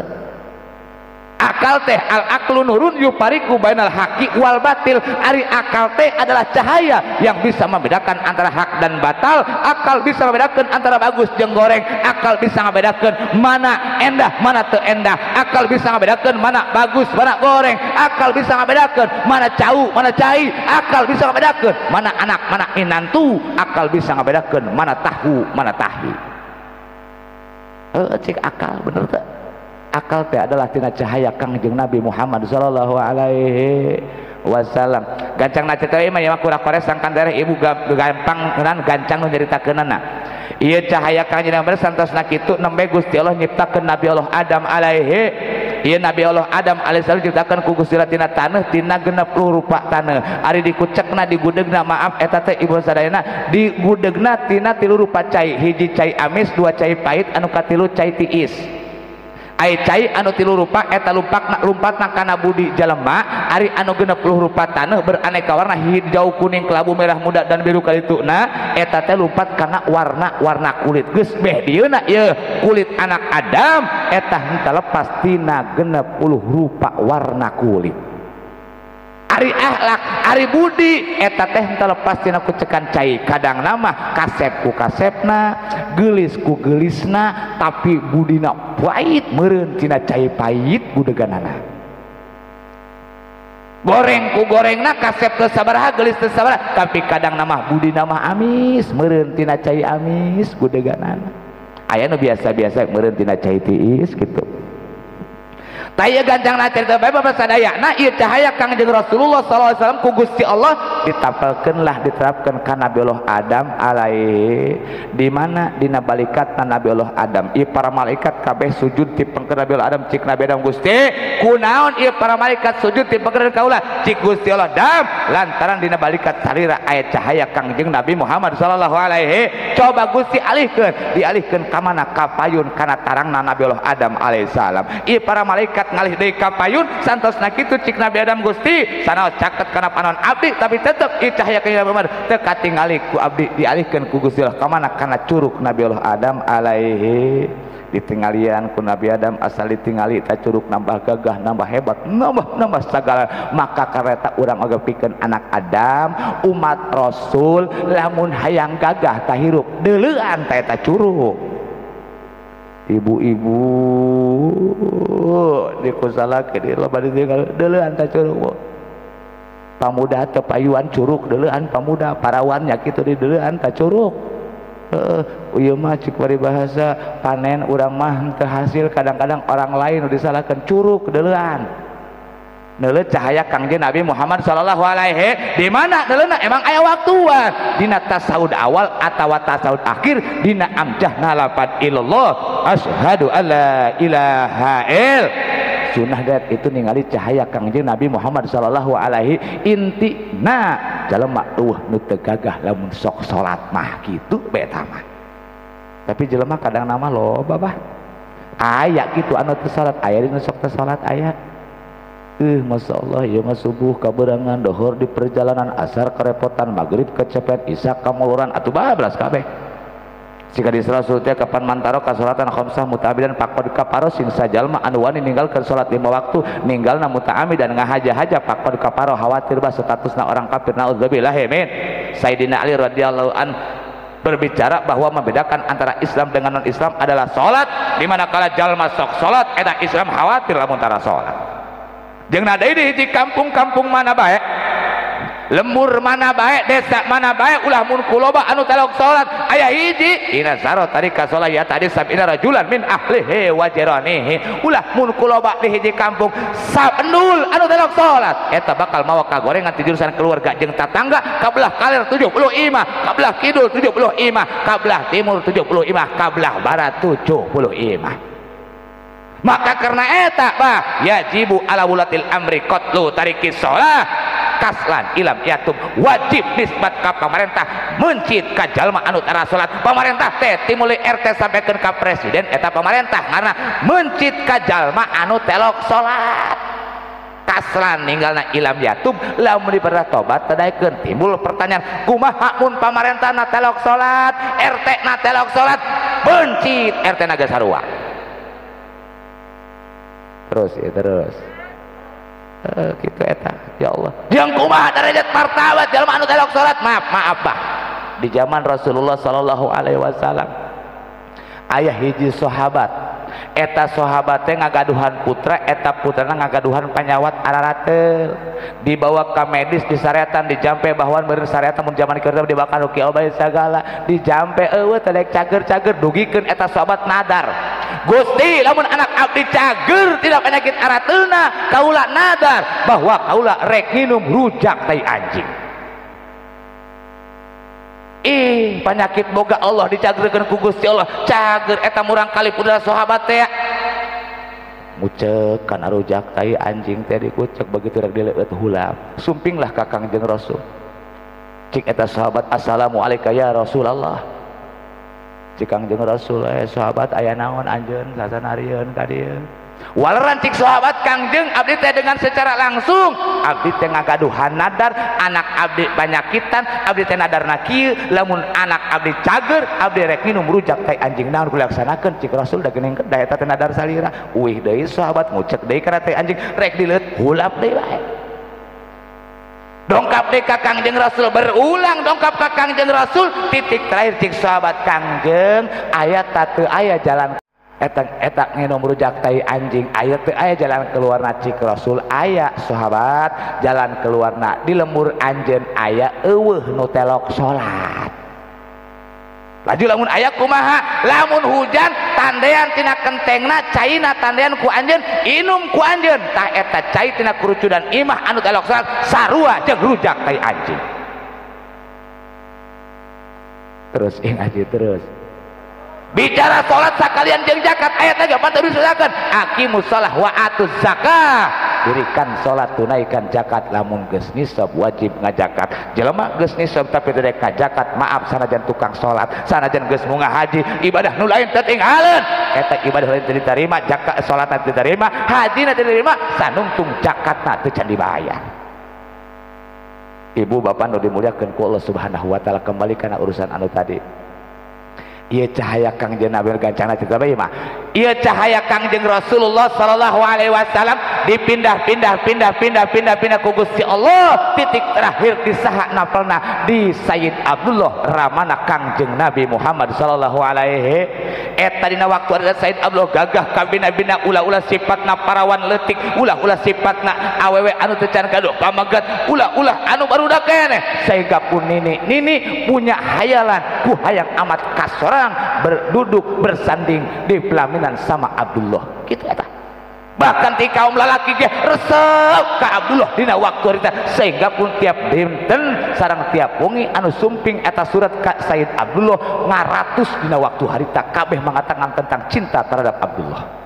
akal teh al aklu nurun yupariku bainal haqi wal batil. Ari akal teh adalah cahaya yang bisa membedakan antara hak dan batal. Akal bisa membedakan antara bagus jeung goreng. Akal bisa membedakan mana endah mana teu endah. Akal bisa membedakan mana bagus mana goreng. Akal bisa membedakan mana cau mana cai. Akal bisa membedakan mana anak mana minantu. Akal bisa membedakan mana tahu mana tahi. Cik akal bener tak? Akal teh adalah tina cahaya Kangjeng Nabi Muhammad sallallahu alaihi wasallam. Gancang na cerita mah ieu mah kurang kores sangkan daerah ibu gampang ngeunaan gancang nu nyaritakeunana. Ieu cahaya Kangjeng Nabi santosna kitu nembe Gusti Allah nyiptakeun Nabi Allah Adam alaihi. Ieu Nabi Allah Adam alaihi salam diciptakeun ku Gusti Allah tina taneuh tina 60 rupa taneuh. Ari dikucekna digudegna maaf eta teh ibu sadayana digudegna tina 3 rupa cai, hiji cai amis, 2 cai pahit, anu katilu cai tiis. Ai cai anu 3 rupa eta lumpatna kana budi jelema, ari anu 60 rupa taneuh beraneka warna hijau, kuning, kelabu, merah muda dan biru kalituna eta teh lumpat kana warna-warna kulit. Geus beh dieuna ieu kulit anak Adam eta henteu lepas tina 60 rupa warna kulit. Ari akhlak, ari budi eta teh henteu lepas tina kucekan cai. Kadang nama kasep ku kasepna, geulis ku geulisna, tapi budina pahit meureun tina cai pahit gudeganana. Goreng ku gorengna kasep teu sabaraha, geulis teu sabaraha, tapi kadang nama budina mah amis meureun tina cai amis gudeganana. Aya nu biasa-biasa meureun tina cai tiis kitu. Taya gancang na cerita bae bapak sadayana ieu cahaya Kangjeng Rasulullah sallallahu alaihi wasallam ku Gusti Allah ditapelkeun lah diterapkeun ka Nabi Allah Adam alaihi. Di mana dina balikatna Nabi Allah Adam ieu para malaikat kabeh sujud ti pengker Nabi Allah Adam. Cik Nabi Adam, Gusti kunaon ieu para malaikat sujud ti pengker kaula? Cik Gusti Allah, dam lantaran dina balikat sarira aya cahaya Kangjeng Nabi Muhammad sallallahu alaihi. Coba Gusti alihkeun, dialihkeun ka mana? Ka payun kana tarangna Nabi Allah Adam alaihi salam. Ieu para malaikat ngalih deui ka payun santosna kitu cik Nabi Adam, Gusti sanaos caket kana panon abdi tapi tetep ieu cahaya ka Nabi Muhammad teu katingali ku abdi. Dialihkeun ku Gusti Allah ka mana? Kana curug Nabi Allah Adam alaihi. Ditinggalian ku Nabi Adam asal ditingali ta curug nambah gagah, nambah hebat, nambah sagala. Maka kareta urang oge pikeun anak Adam umat Rasul lamun hayang gagah ta hirup deuleuan ta eta curug. Ibu-ibu dikusalake di loba ditinggal deuleuan ta curug. Pamuda teu payuan curug deuleuan pamuda, parawannya kitu di deuleuan ta curug. Heeh, ieu mah cik paribahasa panen urang mah henteu hasil, kadang-kadang orang lain nu disalahkeun curug deuleuan. Neuleuh cahaya Kangjeng Nabi Muhammad sallallahu alaihi di mana neuleuna emang aya waktuan dina tasawud awal atawa tasawud akhir dina amjahna lapat ilallah asyhadu alla ilaha il sunnah dat itu ningali cahaya Kangjeng Nabi Muhammad sallallahu alaihi. Intina jelema eueuh nu teu gagah lamun sok salat mah kitu bae eta mah. Tapi jelema kadang nama loba bah aya kitu anu teu salat, aya nu sok teu salat aya. Masya Allah ieu mah subuh kaberangan, dohor di perjalanan, asar kerepotan, maghrib kecepet, isya kamuluran, atuh bablas kabeh. Jika di Rasul teh kapan mantaro ka salatan khamsah muta'ammidan faqad kafaro sing sajalma anu wani ninggalkeun salat 5 waktu ninggalna muta'ammidan ngahaja-haja faqad kafaro khawatir bah statusna orang kafir, naudzubillah min. Sayyidina Ali radhiyallahu an berbicara bahwa membedakan antara Islam dengan non Islam adalah salat, di mana kala jalma sok salat eta Islam khawatir lamun tara salat. Jeung nada di hiji kampung-kampung mana bae, lembur mana bae, desa mana bae, ulah mun kuloba anu telok salat aya hiji ina saro tarika salat ya tadi sabina rajulan min ahlihi wa jiranihi. Ulah mun kuloba di hiji kampung sabnul anu telok salat eta bakal mawa kagorengan ti jurusan keluarga jeung tatangga kabelah kaler 70 imah, kabelah kidul 70 imah, kabelah timur 70 imah, kabelah barat 70 imah. Maka karena eta bah yajibu ala wulatil amri qatlu tariki shalah kaslan ilam yatub, wajib nisbat ka pamarentah mencit ka jalma anu tara salat. Pamarentah teh timuli RT sampaikan ka presiden eta pamarentah karena mencit ka jalma anu telok salat kaslan ninggalna ilam yatub lamun diperintah tobat tadaikeun. Timbul pertanyaan kumaha mun pamarentahna telok salat, RT na telok salat, mencit RT na geus sarua. Terus ya terus gitu eta ya Allah. Jeung kumaha derajat martabat jalma anu telok salat? Maaf maaf bah, di zaman Rasulullah sallallahu alaihi wasallam aya hiji sahabat Eta sahabat teh ngagaduhan putra, eta putrana ngagaduhan panyawat ararateul. Dibawa ka medis disareatan dijampe bahwan beureun sareatan mun jaman kieu dibakar ku obat sagala dijampe eueuh teh cager-cager dugikeun eta sahabat nadar. Gusti lamun anak abdi cager tidak penyakit arateulna kaula nadar bahwa kaula rek nginum rujak tai anjing. Ih penyakit boga Allah dicagerkeun ku Gusti Allah cager eta murang kali putra sahabat teh ngucek kana rujak tai anjing teh dikucek begitu rek dileueut hulap sumpinglah ka Kangjeng Rasul. Cik eta sahabat assalamualaikum ya Rasulullah. Cik Kangjeng Rasul sahabat aya naon anjeun sasanarieun ka dieu. Waleran cik sahabat Kangjeng abdi teh dengan secara langsung abdi teh ngagaduhan nadar anak abdi panyakitan abdi teh nadarna kieu lamun anak abdi cager abdi rek minum rujak tai anjing naon kulaksanakeun cik Rasul da geuning da eta teh nadar salira uih deui sahabat ngucek deui kana tai anjing rek dileueut hulap deui bae dongkap deui ka Kangjeng Rasul berulang dongkap ka Kangjeng Rasul titik terakhir cik sahabat Kangjeng aya teu aya jalan eta nginum rujak tai anjing aya teu aya jalan keluarna cik Rasul aya sahabat jalan keluarna di lembur anjeun aya eueuh nu telok salat. Laju lamun aya kumaha lamun hujan tandean tina kentengna caina tandean ku anjeun inum ku anjeun tah eta cai tina kurucudan imah anu telok salat sarua jeung rujak tai anjing. Terus ngaji terus bicara salat sakalian jeung zakat ayat lagi apa tadi disebutkan aqimus shalah wa atuz zakah dirikan salat tunaikan zakat lamun geus nisab wajib ngazakat jelema geus nisab tapi teu rek ngazakat maaf sanajan tukang salat sanajan geus munggah haji ibadah nu lain teu tinggalin eta ibadah lain teu diterima zakat salatna teu diterima hajina teu diterima sanungtung zakatna teu can dibayar. Ibu bapak nu dimuliakeun ku Allah Subhanahu wa taala kembali kana urusan anu tadi. Ieu cahaya Kangjeng Nabi gancangna cerita bae mah. Ieu cahaya Kangjeng Rasulullah sallallahu alaihi wasallam dipindah-pindah pindah pindah pindah pindah ku Gusti Allah titik terakhir di saha napelna di Sayyid Abdullah ramana Kangjeng Nabi Muhammad sallallahu alaihi eta dina waktu ada Sayyid Abdullah gagah kabina-bina ulah-ulah sifatna parawan leutik ulah-ulah sifatna awewe anu teu can gaduh pamegat ulah-ulah anu barudak keneh sehingga pun nini nini punya hayalan ku hayang amat kasora berduduk bersanding di pelaminan sama Abdullah gitu eta bahkan ti kaum lalaki ge resep ka Abdullah dina waktu harita sehingga pun tiap dinten sareng tiap wengi anu sumping eta surat ka Sayyid Abdullah ngaratus dina waktu harita kabeh mengatakan tentang cinta terhadap Abdullah.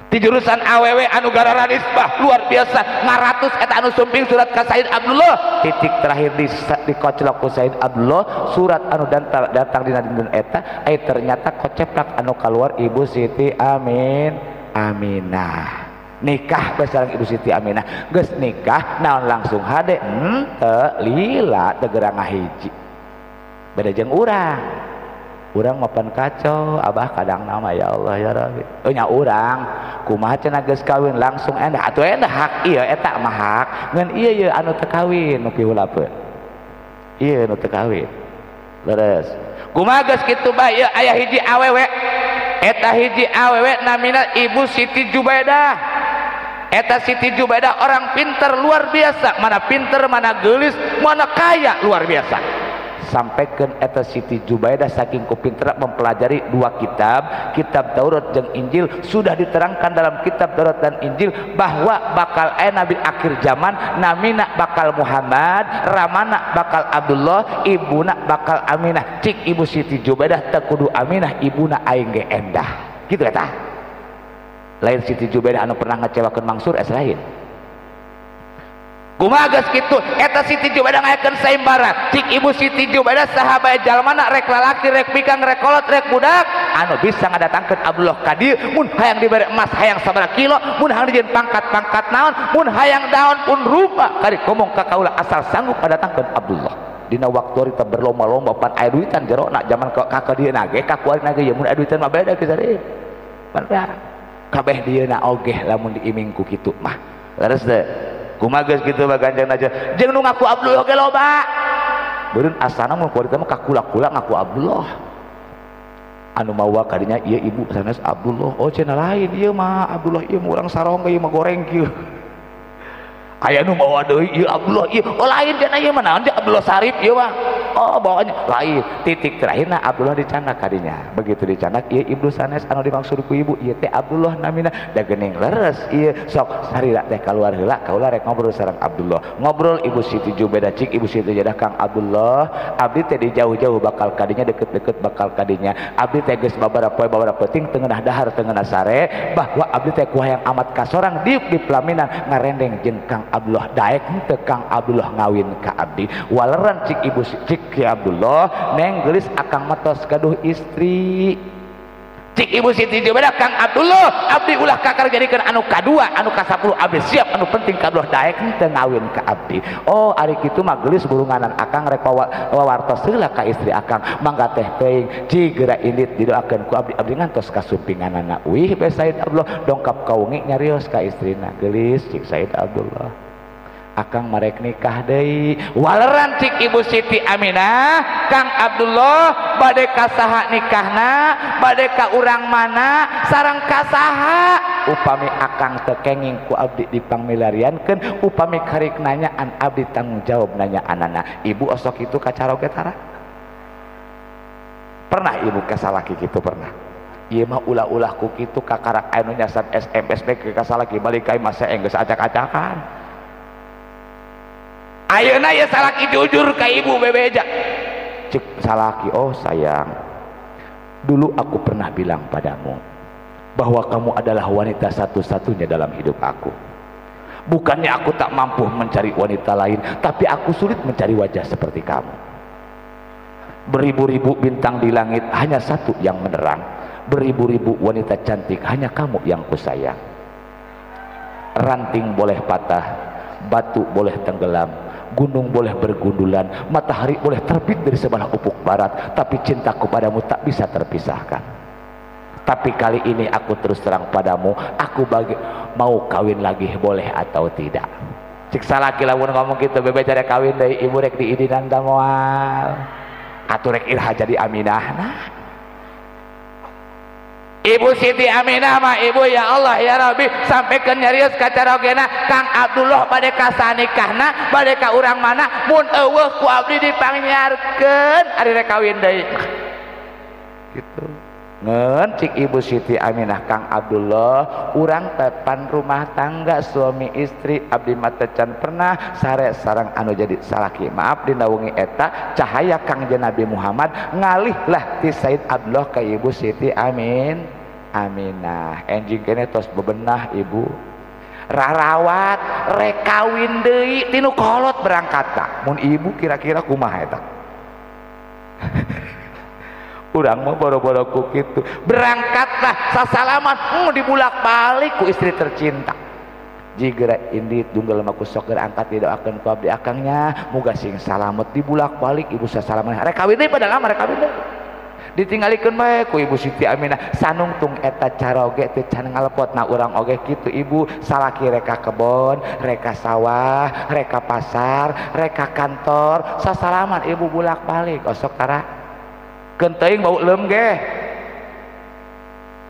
Di jurusan awewe anu gararan isbah luar biasa ngaratus eta anu sumping surat ka Sayyid Abdullah titik terakhir dikoclok ku Sayyid Abdullah surat anu datang dina dinten eta ternyata koceplak anu keluar Ibu Siti Aminah nikah bae sareng Ibu Siti Aminah geus nikah naon langsung hade henteu lila teu geura ngahiji beda jeung urang. Urang mapan kacau abah kadang nama ya Allah ya Rabbi oh nya urang kumaha cenah geus kawin langsung endah atuh endah hak ieu eta mah hak ngan ieu ye anu teu kawin nu pihulapeun ieu nu teu kawin leres kumaha geus kitu bae ieu aya hiji awewe eta hiji awewe namina Ibu Siti Jubaidah. Eta Siti Jubaidah orang pinter luar biasa mana pinter mana geulis mana kaya luar biasa. Sampaikan eta Siti Jubaidah saking kupinter mempelajari dua kitab, kitab Taurat dan Injil. Sudah diterangkan dalam kitab Taurat dan Injil bahwa bakal nabi akhir zaman namina bakal Muhammad, ramana bakal Abdullah, ibuna bakal Aminah. Cik Ibu Siti Jubaidah teu kudu Aminah, ibuna aing ge endah. Gitu eta. Lain Siti Jubaidah anu pernah ngecewakeun Mangsur es lain. Kumaha geus kitu eta Siti Jubaidah ngayakeun sayembara cik Ibu Siti Jubaidah sahabat jalmana rek lalaki rek bikang rek kolot rek budak anu bisa ngadatangkeun Abdullah ka dieu mun hayang dibere emas hayang sabaraha kilo mun hayang dijieun pangkat-pangkat naon mun hayang daun pun rupa kari ngomong ka kaula asal sanggup ngadatangkeun Abdullah dina waktu harita berlomba-lomba pan aya duitan jerona zaman ka ka dieu na ge ka kuari na ge mun aya duitan mah beda geus ari bener kabeh dieu na ogeh lamun diiming ku kitu mah leres teu kumaha geus kitu mah ganjang aja jeung nu ngaku Abdullah ge loba beureun asana mun kuari mah kakula-kula ngaku Abdullah. Anu mawa kadinya ieu ibu sanes Abdullah. Oh cenah lain ieu mah Abdullah ieu mah urang sarong ieu mah goreng kieu. Aya nu mawa deui ieu Abdullah ieu. Oh lain cenah ieu mah naon teh Abdullah Sarip ieu mah. Oh bawanya lain. Titik terakhirna Abdullah dicandak kadinya. Begitu dicandak ieu ibu sanes anu dimaksud ku ibu ieu teh Abdullah namina da geuning leres ieu sok sarira teh kaluar heula kaula rek ngobrol sareng Abdullah. Ngobrol Ibu Siti Jubaedah cik Ibu Siti Jubaedah Kang Abdullah abdi teh di jauh-jauh bakal kadinya deket-deket bakal kadinya. Abdi teh geus babaraha poe babaraha peuting teu ngeunah dahar teu ngeunah sare bahwa abdi teh ku hayang amat kasorang diuk di pelaminan ngarendeng jeung Kang Abdullah daek henteu Kang Abdullah ngawin ka abdi. Waleran cik Ibu cik Ki Abdullah neng geulis akang matos gaduh istri. Cik Ibu Siti Jubaedah Kang Abdullah abdi ulah kakar jadikeun anu kadua anu ka-10 abdi siap anu penting ka Abdullah daek henteu ngawin ka abdi. Oh ari kitu mah geulis burunganan akang rek wawartos heula ka istri akang mangga teh teuing jigeura indit didoakeun ku abdi abdi ngantos kasumpinganana. Wih be Said Abdullah dongkap ka wengi nyarios ka istrina geulis cik Said Abdullah akang marek nikah deui. Waleran cik Ibu Siti Aminah Kang Abdullah bade ka saha nikahna bade ka urang mana sareng ka saha upami akang teu kenging ku abdi dipangmilariankeun upami karik nanyaan abdi tanggung jawab nanyaanana. Ibu osok itu ka caroge tara pernah ibu ka salaki kitu pernah ieu mah ulah-ulah ku kitu kakarak anu nyasan SMS bae ka salaki balik ka imah seeng geus acak-acakan. Ayeuna ya salaki jujur ka ibu bebeja. Cek salaki, oh sayang, dulu aku pernah bilang padamu bahwa kamu adalah wanita satu-satunya dalam hidup aku. Bukannya aku tak mampu mencari wanita lain, tapi aku sulit mencari wajah seperti kamu. Beribu-ribu bintang di langit, hanya satu yang menerang. Beribu-ribu wanita cantik, hanya kamu yang kusayang. Ranting boleh patah, batu boleh tenggelam, gunung boleh bergundulan, matahari boleh terbit dari sebelah ufuk barat, tapi cintaku padamu tak bisa terpisahkan. Tapi kali ini aku terus terang padamu, aku bagi, mau kawin lagi boleh atau tidak. Cik salaki lamun ngomong gitu, bebe cara kawin dari ibu rek diidinan ta moal. Atuh rek irha jadi Aminah. Nah. Ibu Siti Aminah mah ibu ya Allah ya Rabbi sampaikan nyarios ka carogena Kang Abdullah bade ka sanikahna bade ka urang mana mun eueuh ku abdi dipangyarkeun ari rek kawin deui gitu. Ngeun cik Ibu Siti Aminah Kang Abdullah urang tepan rumah tangga suami istri abdi mah teu can pernah sare sareng anu jadi salaki. Maaf dina wengi eta cahaya Kangjeng Nabi Muhammad ngalihlah ti Said Abdullah ka Ibu Siti Aminah. Enjing kene tos bebenah ibu rarawat rek kawin deui tinu kolot berangkatna. Mun ibu kira-kira kumaha eta? Urang mah boro-boro ku kitu berangkatlah sasalaman dibulak-balik ku istri tercinta. Jigera indit dunggal mah ku sok geura angkat didoakeun ku abdi akangnya muga sing salamet dibulak-balik ibu sasalaman rek kawin deui padahal mah rek kawin deui ditinggalikeun bae ku Ibu Siti Aminah sanungtung eta caroge teu can ngalepot. Nah urang oge kitu ibu salaki rek ka kebon rek ka sawah rek ka pasar rek ka kantor sasalaman ibu bulak-balik osok tara kenteuing bau leum ge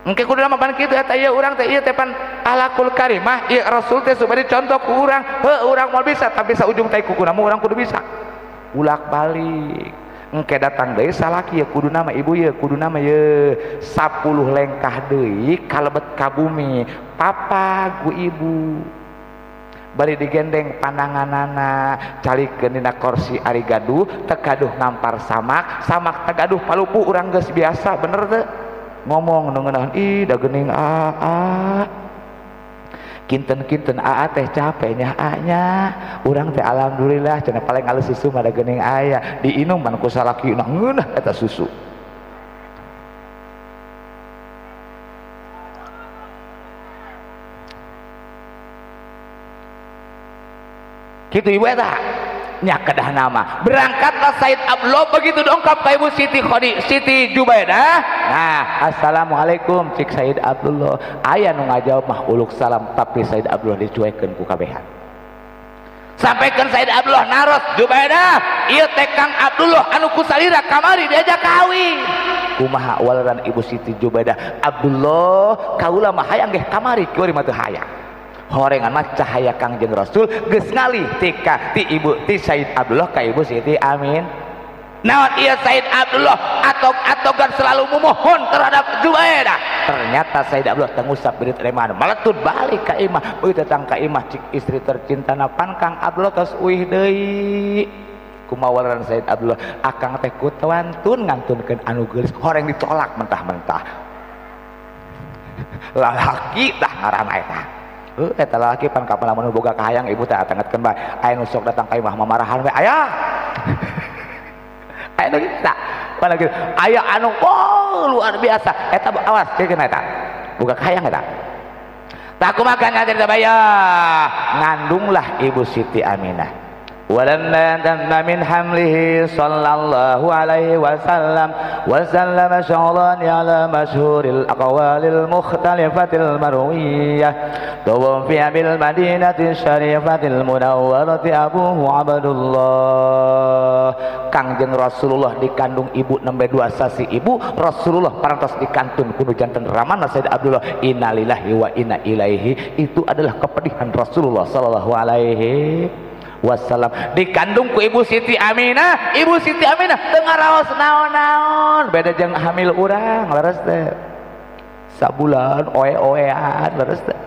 engke kudu mah pan kitu eta ieu urang teh ieu teh pan akhlakul karimah ieu rasul teh supaya dicontoh ku urang heuh urang moal bisa tapi saujung tai kukuna mah urang kudu bisa bulak-balik engke datang deui salaki ye kudu nama ibu ye kudu nama ye 10 lengkah deui kalebet ka bumi papa ku ibu bari digendeng pandanganana calikeun dina kursi ari gaduh teu gaduh ngampar samak samak teu gaduh palupu urang geus biasa bener teu ngomong nu ngeunaheun ih da geuning aa kinten-kinten aa teh capek nya aa nya urang teh alhamdulillah cenah paling alus susu mah da geuning aya diinum man ku salaki nah ngeunah eta susu. Kitu ibu eta nya kedah nama berangkatlah Said Abdullah begitu dongkap ka Ibu Siti Khadi Siti Jubaedah. Nah assalamualaikum cik Said Abdullah aya nu ngajawab mah uluk salam tapi Said Abdullah dicuekeun ku kabehan. Sampaikan Said Abdullah naros Jubaedah ieu teh Kang Abdullah anu kusalira kamari diajak kawin. Kumaha waleran Ibu Siti Jubaidah, Abdullah kaula mah hayang geh kamari kieu mah teu hayang. Horengan mah cahaya Kangjeng Rasul geus ngalih tika ti ibu ti Said Abdullah ka Ibu Siti Amin. Naon ieu Said Abdullah atog-atogan selalu memohon terhadap Jubaidah. Ternyata Said Abdullah tengusap berit reman meletut balik ka imah. Begitu datang ka imah cik istri tercinta pan Kang Abdullah tos uih deui. Kumawaran Said Abdullah akang teh kutawantun ngantunkeun anu geulis horeng ditolak mentah-mentah. Lalaki tah ngaranna eta. Heuh eta lalaki pan kapan lamun boga kahayang ibu teh atangetkeun bae. Aya nu sok datang ka imah mamarahan we aya. Aya nu kitu tah. Pan kitu aya anu oh luar biasa eta awas ceuk eta. Boga kahayang eta. Tah kumaha kana baya ngandunglah Ibu Siti Aminah. Walamma tamma min hamlihi sallallahu alaihi wasallam wa sallama sya'rani ala masyhuril aqwalil mukhtalifatil marwiyah tuwfiya bil madinati syarifatil munawwarati abuhu Abdullah. Kangjeng Rasulullah dikandung ibu nembe 2 sasi ibu Rasulullah parantos dikantun kudu janten ramana Said Abdullah. Innalillahi wa inna ilaihi. Itu adalah kepedihan Rasulullah sallallahu alaihi wassalam. Dikandung ku Ibu Siti Aminah. Ibu Siti Aminah teu ngaraos naon-naon, beda jeung hamil urang leres teh sabulan oe-oean leres teh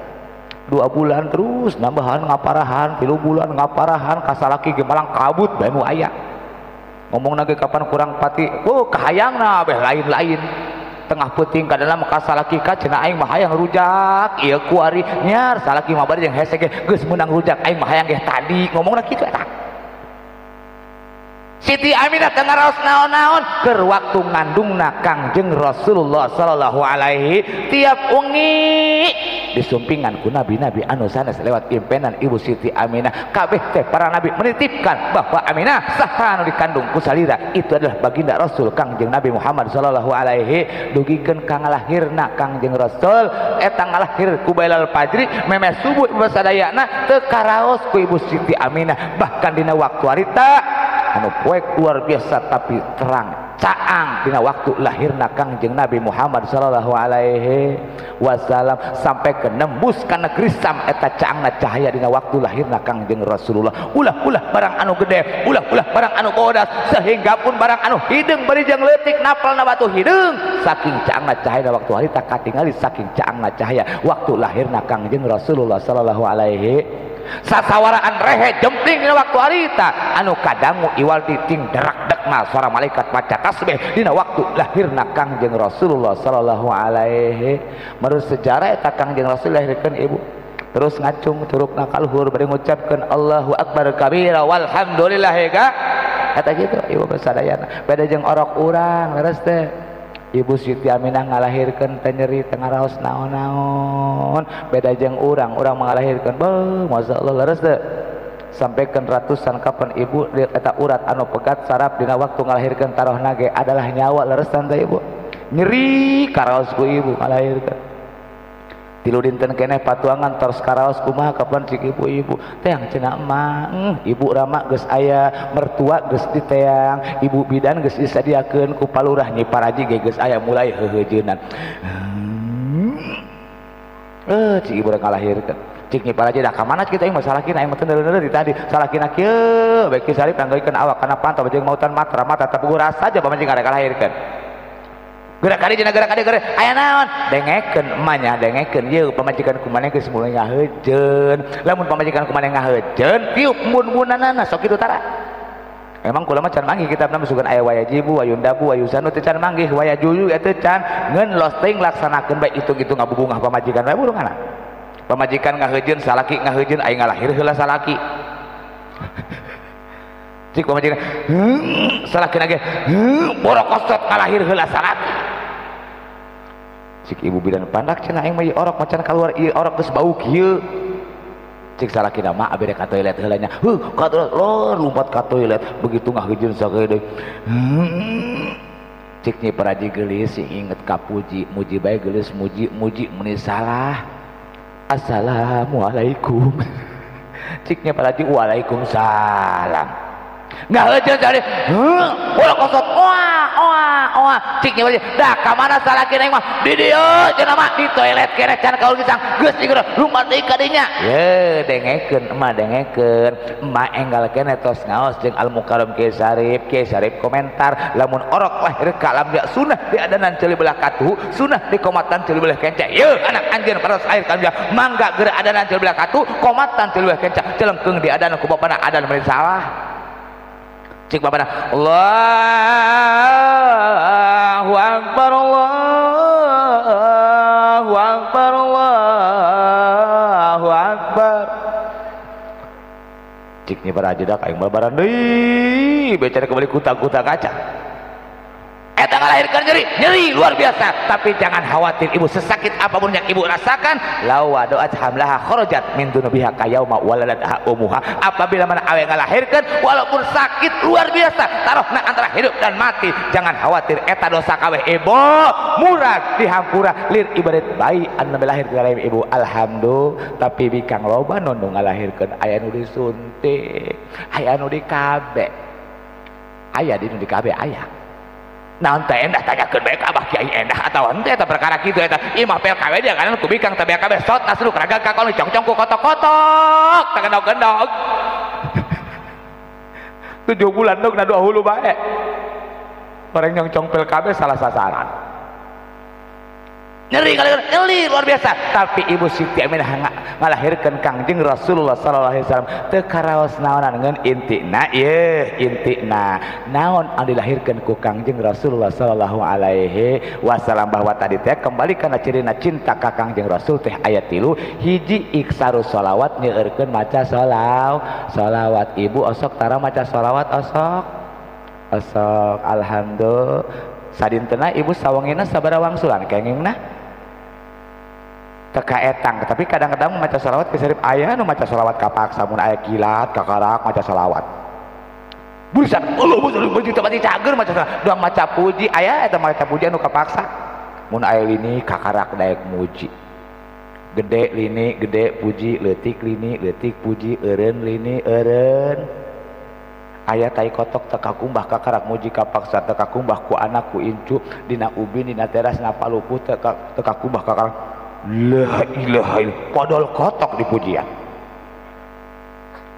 2 bulan terus nambahan ngaparahan, 3 bulan ngaparahan kasalaki ge malang kabut bae nu aya ngomongna ge kapan kurang pati oh kahayangna beh lain-lain tengah peuting ka dalam kasalaki ka cenah aing mah hayang rujak ieu kuari nyar salaki mah bari jeung hese ge geus meunang rujak aing mah hayang ge tadi ngomongna kitu eta. Siti Aminah teu ngaraos naon-naon keur waktu ngandungna Kangjeng Rasulullah sallallahu alaihi tiap wengi disumpingan ku nabi-nabi anu sanes lewat impenan Ibu Siti Aminah. Kabeh teh para nabi menitipkan bahwa Aminah saha anu dikandung ku salira itu adalah baginda Rasul Kangjeng Nabi Muhammad sallallahu alaihi dugikeun ka ngalahirna Kangjeng Rasul eta ngalahir ku bailal fajri memeh subuh ibu sadayana teu karaos ku Ibu Siti Aminah. Bahkan dina waktu harita anu poek luar biasa tapi terang caang dina waktu lahirna Kangjeng Nabi Muhammad sallallahu alaihi wasallam sampai ke nembus ka negeri Sam eta caangna cahaya dina waktu lahirna Kangjeng Rasulullah. Ulah-ulah barang anu gede, ulah-ulah barang anu bodas, sehingga pun barang anu hideung bari jeung leutik napalna batu hideung saking caangna cahaya dina waktu harita katingali saking caangna cahaya waktu lahirna Kangjeng Rasulullah sallallahu alaihi sasawaraan rehe jempling dina waktu harita anu kadangu iwal titing derak dekna suara malaikat maca tasbih dina waktu lahirna Kangjeng Rasulullah sallallahu alaihi. Menurut sejarah eta Kangjeng Rasul lahirkeun ibu terus ngacung curugna ka luhur bari ngucapkeun Allahu akbar kabira walhamdulillah ka eta kitu ibu sadayana beda jeung orok urang leres teh. Ibu Siti Aminah ngalahirkeun teh nyeri teu ngaraos naon-naon beda jeung urang, urang ngalahirkeun beuh masyaallah leres teh sampaikan ratusan kapan ibu eta urat anu pegat saraf dina waktu ngalahirkeun tarohna ge adalah nyawa leres teh ibu nyeri karaos ku ibu ngalahirkeun 3 dinten keneh patuangan terus karaos kumaha kapan cik ibu-ibu teang cenah emak ibu rama geus aya mertua geus diteang ibu bidan geus disadiakeun ku palurah Nyi Paraji ge geus aya mulai heuheujeunnan cik ibu rek ngalahirkeun cik Nyi Paraji dah ka mana cik aing mah salakina aing mah teu neuleuh di tadi salakina kieu bae ki sarip nanggeuykeun awak kana panto jeung mautan matra mata tepugu rasa aja pamajikan rek ngalahirkeun gerak kali cenah gerak kali gerak aya naon dengekeun emanya dengekeun ieu pamajikan kumaneh geus mulai ngaheujeun lamun pamajikan kumaneh ngaheujeun tiup mun-munanana sok kitu tara emang kula mah can manggih kitabna mah sugan aya wayajibu wayundabu wayusanu teh can manggih wayajuyu eta can ngeun los teuing laksanakeun bae hitung-hitung ngabubungah pamajikan bae burungana pamajikan ngaheujeun salaki ngaheujeun aing ngalahir heula salaki cik pamajikan salaki ge borokosot ngalahir heula salaki cik ibu bidan pandak cenah aing mah ieu orok macan kaluar ieu orok geus bau kieu cik salakina mah abdi ka toilet heula nya heuh ka toilet lor lompat ka toilet begitu ngaheujeun sakedeung cik Nyi Paraji geulis inget ka puji muji bae geulis muji muji meni salah assalamualaikum cik Nyi Paraji waalaikumsalam ngaheujeun tadi heuh borokosot oa oa Oa cik nya dah ka mana salaki aing mah di dieu cenah mah di toilet keneh can kaul gisang geus digeura lumpat deui ka dinya. Ye dengekeun emak dengekeun emak enggal keneh tos ngaos jeung Al Mukarram Kiai Sarip. Kiai Sarip komentar lamun orok lahir ka alam dia sunah diadanan ceuli belah katuhu sunah dikomatan ceuli belah kenca. Ye anak anjeun paros air ka dia mangga geura adanan ceuli belah katuhu komatan ceuli belah kenca celengkeung diadanan ku bapana adan meni salah. Cik bapana Allahu Akbar Allahu Akbar Allahu Akbar. Cik nyi para jedak aing lebaran deui becara kembali kuta-kuta kaca. Eta ngalahirkan nyeri, nyeri luar biasa. Tapi jangan khawatir ibu, sesakit apapun yang ibu rasakan, lawa doat hamlaha kharajat min dunubiha kayauma waladatha umuha. Apabila mana awe ngalahirkan walaupun sakit luar biasa, taruhna antara hidup dan mati, jangan khawatir eta dosa kaweh ibu murag dihampura lir ibarat bayi anu lahir di rahim ibu. Alhamdulillah. Tapi bikang loba nu ngalahirkeun aya nu disuntik, aya nu di KB, aya di nu di KB aya. Naon teh endah tanyakeun bae ka Abah Kiai endah atawa henteu eta perkara kitu eta imah PLKW dia kan ku bikang teh BKB sot nasru karaga ka kono congcong ku kotok-kotok tagendog-gendog 7 bulan dog na dua hulu bae orang nyongcong PLKB salah sasaran. Nyeri kali nyeri luar biasa. Tapi Ibu Siti Aminah ngalahirkeun Kangjeng Rasulullah sallallahu alaihi wasallam teu karaos naonan ngeun intina yeuh intina naon anu dilahirkeun ku Kangjeng Rasulullah sallallahu alaihi wasallam bahwa tadi teh kembali kana cirina cinta ka Kangjeng Rasul teh aya 3 hiji iksaru sholawat nyeueurkeun maca sholawat. Ibu osok tara maca sholawat osok osok alhamdulillah. Sadintena ibu sawangina sabaraha wangsulan kengingna teka etang. Tapi kadang-kadang maca sholawat kesirip aya nu maca sholawat kapaksa mun aya kilat kakarak maca sholawat bulisan Allah puji tempat cager maca sholawat doang maca puji aya eta maca puji anu kapaksa mun aya lini kakarak daek muji gede lini gede puji leutik lini leutik puji eureun lini eureun aya tai kotok teka kumbah kakarak muji kapaksa teka kumbah ku anak ku incu dina ubin dina teras na palupuh teka kumbah kakarak la ilaha illallah padahal kotok di pujian.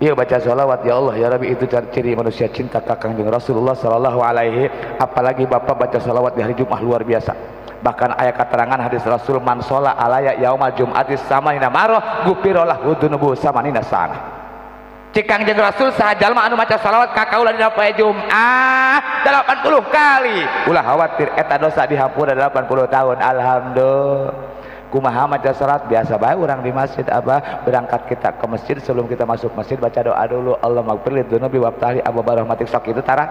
Iya baca sholawat ya Allah ya Rabbi, itu ciri manusia cinta ka Kangjeng Rasulullah sallallahu alaihi. Apalagi bapak baca sholawat di hari Jumat luar biasa. Bahkan ayat keterangan hadis Rasul man shola alaya yaumal jum'ati samanina maroh gupirolah hudunubu samanina sana. Cik Kangjeng Rasul saha jalma anu maca sholawat ka kaula dina poe Jumat 80 kali ulah khawatir eta dosa dihampura 80 tahun. Alhamdulillah. Kumaha maca salat biasa bae urang di masjid abah berangkat kita ke masjid sebelum kita masuk masjid baca doa dulu Allahumma ighfirli dzunubi wabtahli abwaaba rahmatik sok itu tara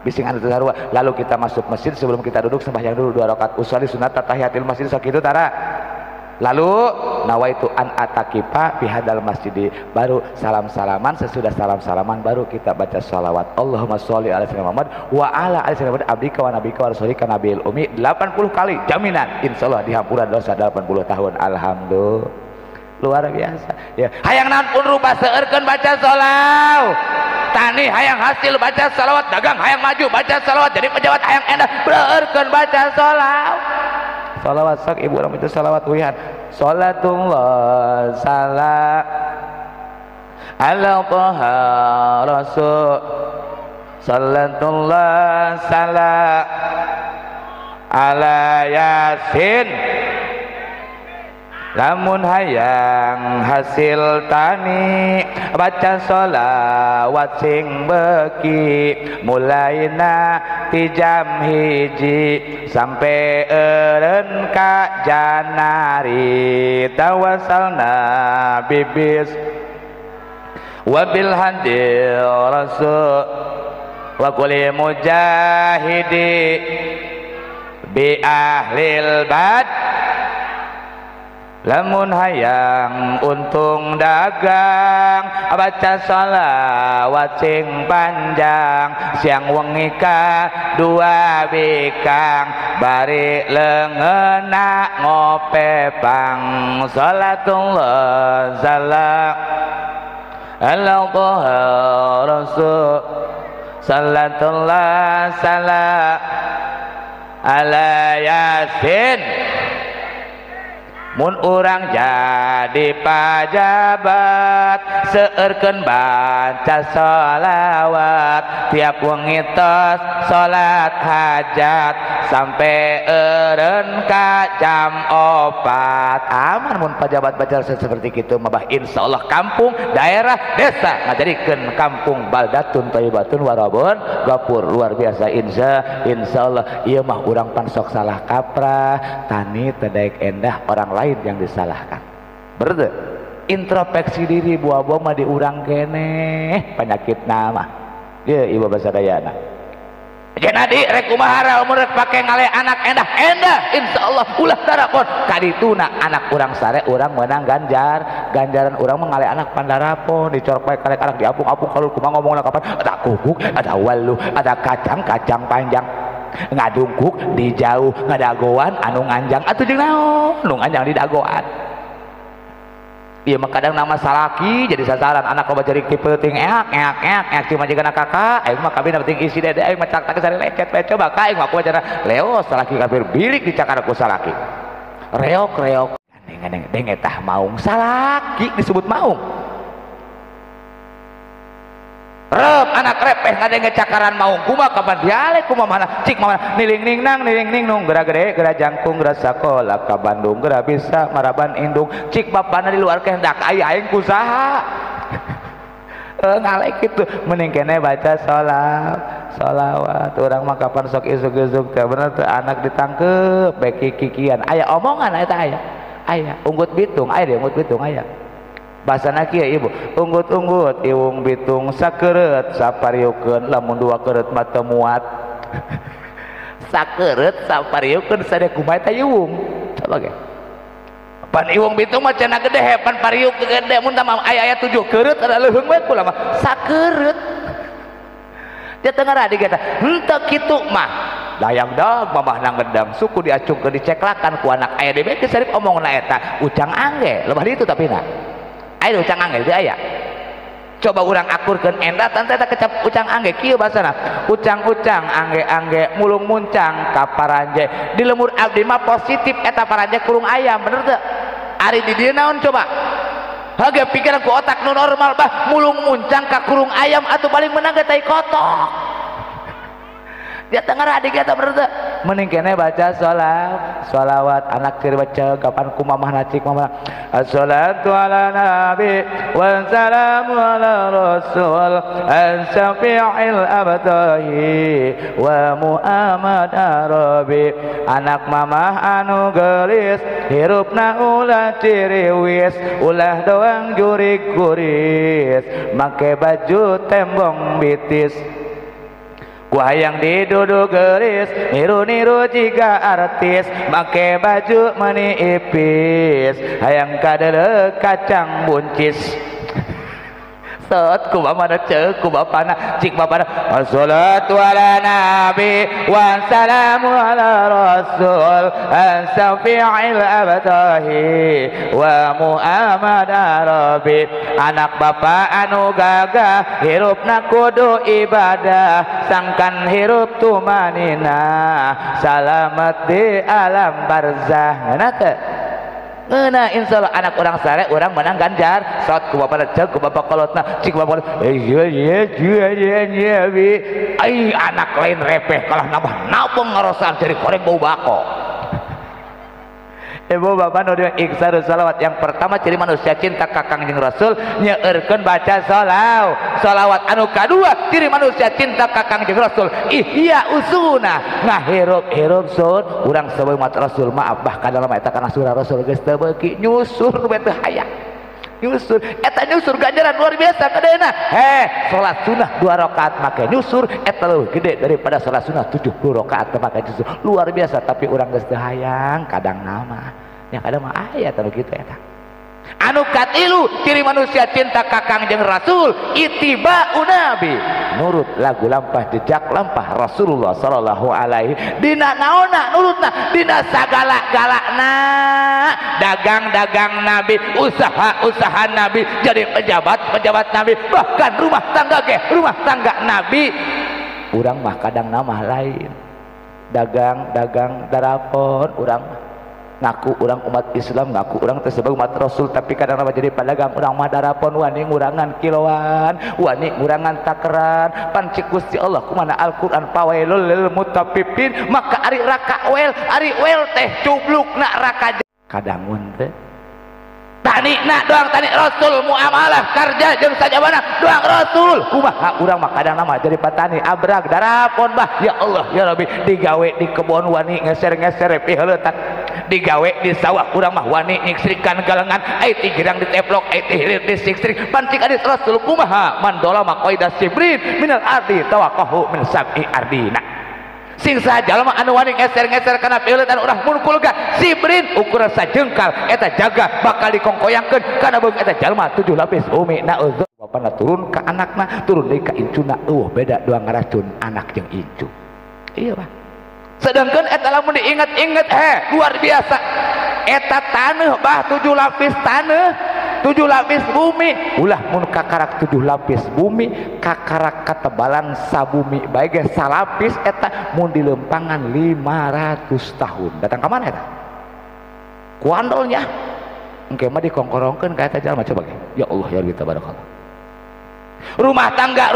bising anu sarua. Lalu kita masuk masjid sebelum kita duduk sembahyang dulu 2 rakaat usolli sunat tahiyatul masjid sok itu tara. Lalu nawaitu an atakifa fi hadal masjidi, baru salam-salaman, sesudah salam-salaman baru kita baca sholawat Allahumma sholli ala sayyidina Muhammad wa ala ali sayyidina Muhammad abdika wa nabika wa rasulika nabil umi 80 kali jaminan insyaallah dihampura dosa 80 tahun. Alhamdulillah luar biasa ya. Hayang naon pun rupa seueurkeun baca sholawat tani hayang hasil baca sholawat dagang hayang maju baca sholawat jadi pejabat hayang endah seueurkeun baca sholawat. Salawat sok ibu orang itu salawat wihan salatullah salam ala taha rasul salatullah salam ala yasin. Lamun hayang hasil tani baca sholawat sing beki mulaina ti jam 1 sampai eureun ka janari tawassalna bibis wabil hadi rasul wa kulli mujahidi bi ahlil bad. Lamun hayang untung dagang baca sholawat sing panjang siang wengi ka dua bikang bari leungeuna ngopepang salatullah salam ala taha rasul salatullah salam ala yasin. Mun urang jadi pajabat seueurkeun baca sholawat tiap wengi tos salat hajat sampai eureun ka jam 4. Aman mun pajabat baca seperti kitu mah bah insyaallah kampung daerah desa ngajadikeun kampung baldatun thayyibatun warabun gapur luar biasa insyaallah. Ieu mah urang pan sok salah kaprah tani teu daek endah orang lain yang disalahkan. Berde introspeksi diri buah-buah mah diurang keneh penyakit nama ye ibu basadayana jadi rek kumaha umur rek pake ngale anak endah endah insyaallah ulah darapon kadituna anak urang sare urang menang ganjaran urang mah ngale anak pandarapon dicorok bae karek anak diapung-apung kalau kumaha ngomongna kapan ada kukuk ada waluh ada kacang-kacang panjang ngadungkuk di jauh ngadagoan anu nganjang atuh jeung naon nu nganjang di dagoan. Ieu mah kadang nama salaki jadi sasaran anak loba cerik ti peuting eak eak eak eak cuma jiga kakak aing mah kabeh penting isi dede aing mah cak tak sari lecet we coba ka aing mah kumaha cara leo salaki kafir bilik dicakar ku salaki reok reok deng deng tah maung salaki disebut maung. Rep anak repeh ngadenge cakaran maung kumaha kapan dialek kumaha mana cik mana niling ning nang niling ning nung geura gede geura jangkung geura sakola ka Bandung geura bisa maraban indung cik bapana di luar kehendak aya aing ku saha ngalek kitu mending kene baca sholawat urang mah kapan sok isuk-isuk teh bener teh anak ditangkep bae kikian aya omongan eta aya aya unggut bitung aya deui unggut bitung aya bahasana kieu ibu unggut-unggut iwung bitung sakeureut sapariukeun lamun dua keureut mah teu muat sakeureut sapariukeun sade kumaha eta iwung coba ge pan iwung bitung mah cenah gede pan pariuk gede mun tah aya aya 7 keureut ada leuheung we kula mah sakeureut dia teu ngaradi eta henteu kitu mah dayang dag mamah nang gedang suku diacungkeun diceklakan ku anak aya deui ge sarip omongna eta ucang angge lebah ditu tapi na aya ucang angge teu aya. Coba urang akurkeun endah tante eta kecap ucang angge kieu basana ucang-ucang angge-angge mulung muncang ka paranje di lemur abdi mah positif eta paranje kurung ayam bener teu ari di dieu naon coba hage pikiran ku otak nu normal bah mulung muncang ka kurung ayam atuh paling menang ge tai kotok dia tengah adik eta bener teu mending kene baca sholawat anak keur baca kapan ku mamah nacik mamah assalatu ala nabi wa salamu ala rasul as-syafi'il abtahi wa muhammad arabi anak mamah anu geulis hirupna ulah ciriwis ulah doang jurig kuris make baju tembong bitis gua hayang diduduk geris niru-niru jika artis make baju meni ipis hayang kadele kacang buncis set ku bapana ceuk ku bapana cik bapana assalatu ala nabi wa salamu ala rasul as-syafi'il abtahi wa muhammad arabi anak bapak anu gagah hirupna kudu ibadah sangkan hirup tumanina salamet di alam barzah ngeunah teu ngeunah insyaallah anak urang sare urang menang ganjar saat ku bapana ceuk ku bapak kolotna cik bapak iya iya iya iya bi ai anak lain repeh kalah nambah nabung ngarosaan jadi koreng bau bako. Ibu bapak nu iksar sholawat yang pertama ciri manusia cinta ka Kangjeng Rasul nyeurkeun baca sholawat anu kadua ciri manusia cinta ka Kangjeng Rasul ihya usuna ngahirup-hirup sun urang sebagai umat Rasul maaf bahkan dalam eta kana surah Rasul geus teu beuki nyusur we teu hayang nyusur eta nyusur ganjaran luar biasa kadena heh salat sunnah 2 rakaat make nyusur eta leuwih gede daripada salat sunnah 70 rakaat make nyusur luar biasa tapi urang geus teu hayang kadang nama nya kadang mah aya teh kitu eta anu katilu ciri manusia cinta ka Kangjeng Rasul itiba'u nabi nurut lagu lampah jejak lampah Rasulullah sallallahu alaihi dina naonna nurutna dina sagala-galana dagang-dagang nabi usaha-usaha nabi jadi pejabat-pejabat nabi bahkan rumah tangga ge rumah tangga nabi urang mah kadang nama lain Dagang-dagang darapon urang ngaku urang umat Islam, ngaku urang teh sebagai umat Rasul, tapi kadang mah jadi pedagang urang mah darapon wani ngurangan kiloan, wani ngurangan takeran. Pan cik Gusti Allah kumana Al-Qur'an pawailul lil mutaffifin, maka ari raka wel, ari wel teh cublukna raka kadangun teh. Tani nak doang tani Rasul muamalah kerja jeung sajabana doang Rasul kumaha urang mah kadang mah jadi petani abrag darapon bah ya Allah ya Rabbi digawe di kebon wani ngeser-ngeser piheuletan digawe di sawah urang mah wani nyiksrikan galengan ai ti girang diteplok ai ti hilir disiksrik pancik hadis Rasul kumaha mandola maqaidah sibrin minal ardi tawaqahu min sab'i ardina sing sajalma anu wani ngeser-ngeser kana piheuletan urang munkul ga sibrin ukuran sajengkal eta jaga bakal dikongkoyangkeun kana beung eta jalma 7 lapis bumi naudzu bapana turun ka anakna turun deui ka incuna eueuh beda dua ngaracun anak jeung incu iya bah sedangkan eta lamun diingat-ingat luar biasa eta taneuh bah 7 lapis taneuh 7 lapis bumi ulah mun kakarak 7 lapis bumi kakarak katebalan sabumi bae ge salapis eta mun dilempangan 500 tahun datang ka mana eta kuandolnya engke mah dikongkorongkeun ka eta jalma coba ge ya Allah ya Rabbi tabarakallah rumah tangga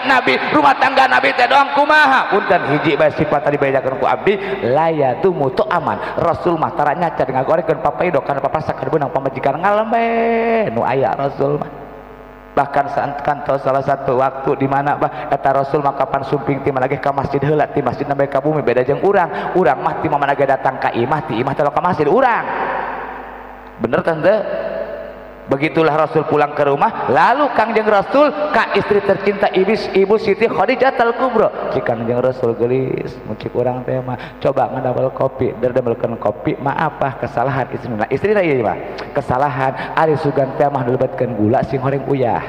nabi rumah tangga nabi teh doang kumaha punten hiji bae sifat tadi bejakeun ku abdi layadumu aman rasul mah tara nyaca ngagorekeun papaido kana papasak beunang pamajikan ngalem bae nu aya rasul mah bahkan kantos salah satu waktu di mana bah eta rasul mah kapan sumping ti mana ge ka masjid heula ti masjid nambe ka bumi beda jeung urang urang mah ti mana ge datang ka imah ti imah teh ka masjid urang bener tante. Begitulah Rasul pulang ke rumah, lalu Kangjeng Rasul ka istri tercinta Ibu Siti Khadijah Al-Kubra. Cik Kangjeng Rasul gelis, mucik urang teh mah coba ngadamel kopi, derdamelkeun kopi, maaf ah kesalahan istrina. Istrina ieu mah kesalahan ari sugan teh mah dilebetkeun gula sing horeng uyah.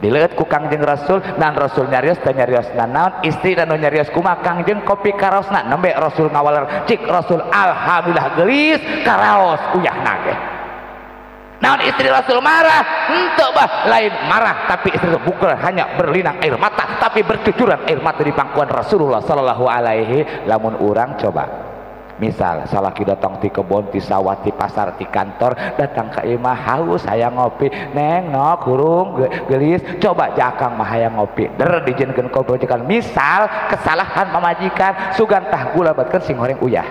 Dileuet ku Kangjeng Rasul, dan Rasul nyarios teh nyarios naon, istrina nu nyarios kumaha Kangjeng kopi karaosna nembe Rasul ngawaler. Cik Rasul alhamdulillah gelis karaos uyahna ge. Naon istri Rasul marah, henteu bah lain marah tapi istri itu bukan hanya berlinang air mata tapi bercucuran air mata di pangkuan Rasulullah sallallahu alaihi. Lamun urang coba misal salaki datang ti kebon ti sawah ti pasar ti kantor datang ka imah haus hayang ngopi neng nok hurung gelis coba jakang mah hayang ngopi der dijieunkeun kopi majikan misal kesalahan pamajikan sugan tah gula batkeun sing horeng uyah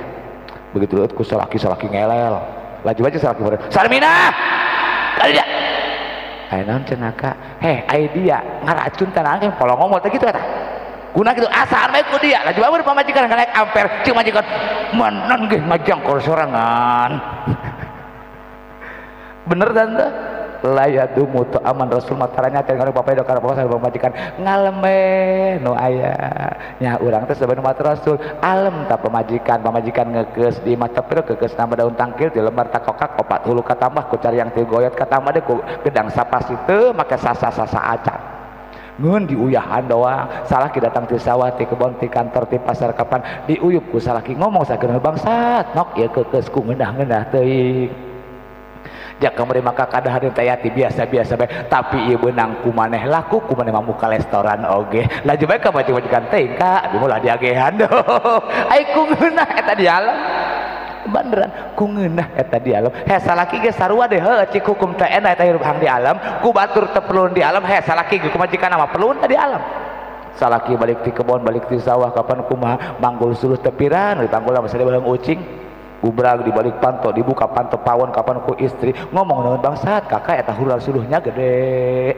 begitu leueut ku salaki-salaki ngelel laju aja salaki horeng Sarmina kali dia ayo naon cenah ka heh ai dia ngaracun tanah kan kalau ngomong teh gitu eta guna gitu asaan bae ku dia laju bae pamajikan naik amper cing majikan menan ge ngajangkol sorangan bener tante layadumu aman Rasul mataranya teh ngoreng bapak dokar bapak sampai pamajikan ngaleme nu aya nya urang teh sebagai umat Rasul alem ta pamajikan pamajikan ngekeus di imah tepil kekeus nambah daun tangkil di lembar takokak opat hulu katambah ku cari yang teu goyot katambah deh ku gedang sapas itu make sasa-sasa acan ngeun diuyahan doang salah ki datang ti sawah ti kebon ti kantor ti pasar kapan diuyup ku salaki ngomong sakeun bangsat nok ieu kekeus ku ngeunah-ngeunah teuing jaka mere maka kadahareun teh ati biasa-biasa bae tapi ieu beunang ku maneh laku ku maneh mamuka restoran oge laju bae ka majikan teh ka abi molah diagehan ai ku ngeunah eta di alam beneran ku ngeunah eta di alam he salaki ge sarua deh heuh cik hukum teh enak eta hirup hang di alam ku batur teu perlu di alam he salaki ge ku majikan mah perlu di alam salaki balik ti kebon balik ti sawah kapan kumaha manggul suluh tepiran dipanggul masa beuleung ucing gubrag di balik panto dibuka panto pawon kapan ku istri ngomong dengan bangsat kakak eta hular suluhnya gede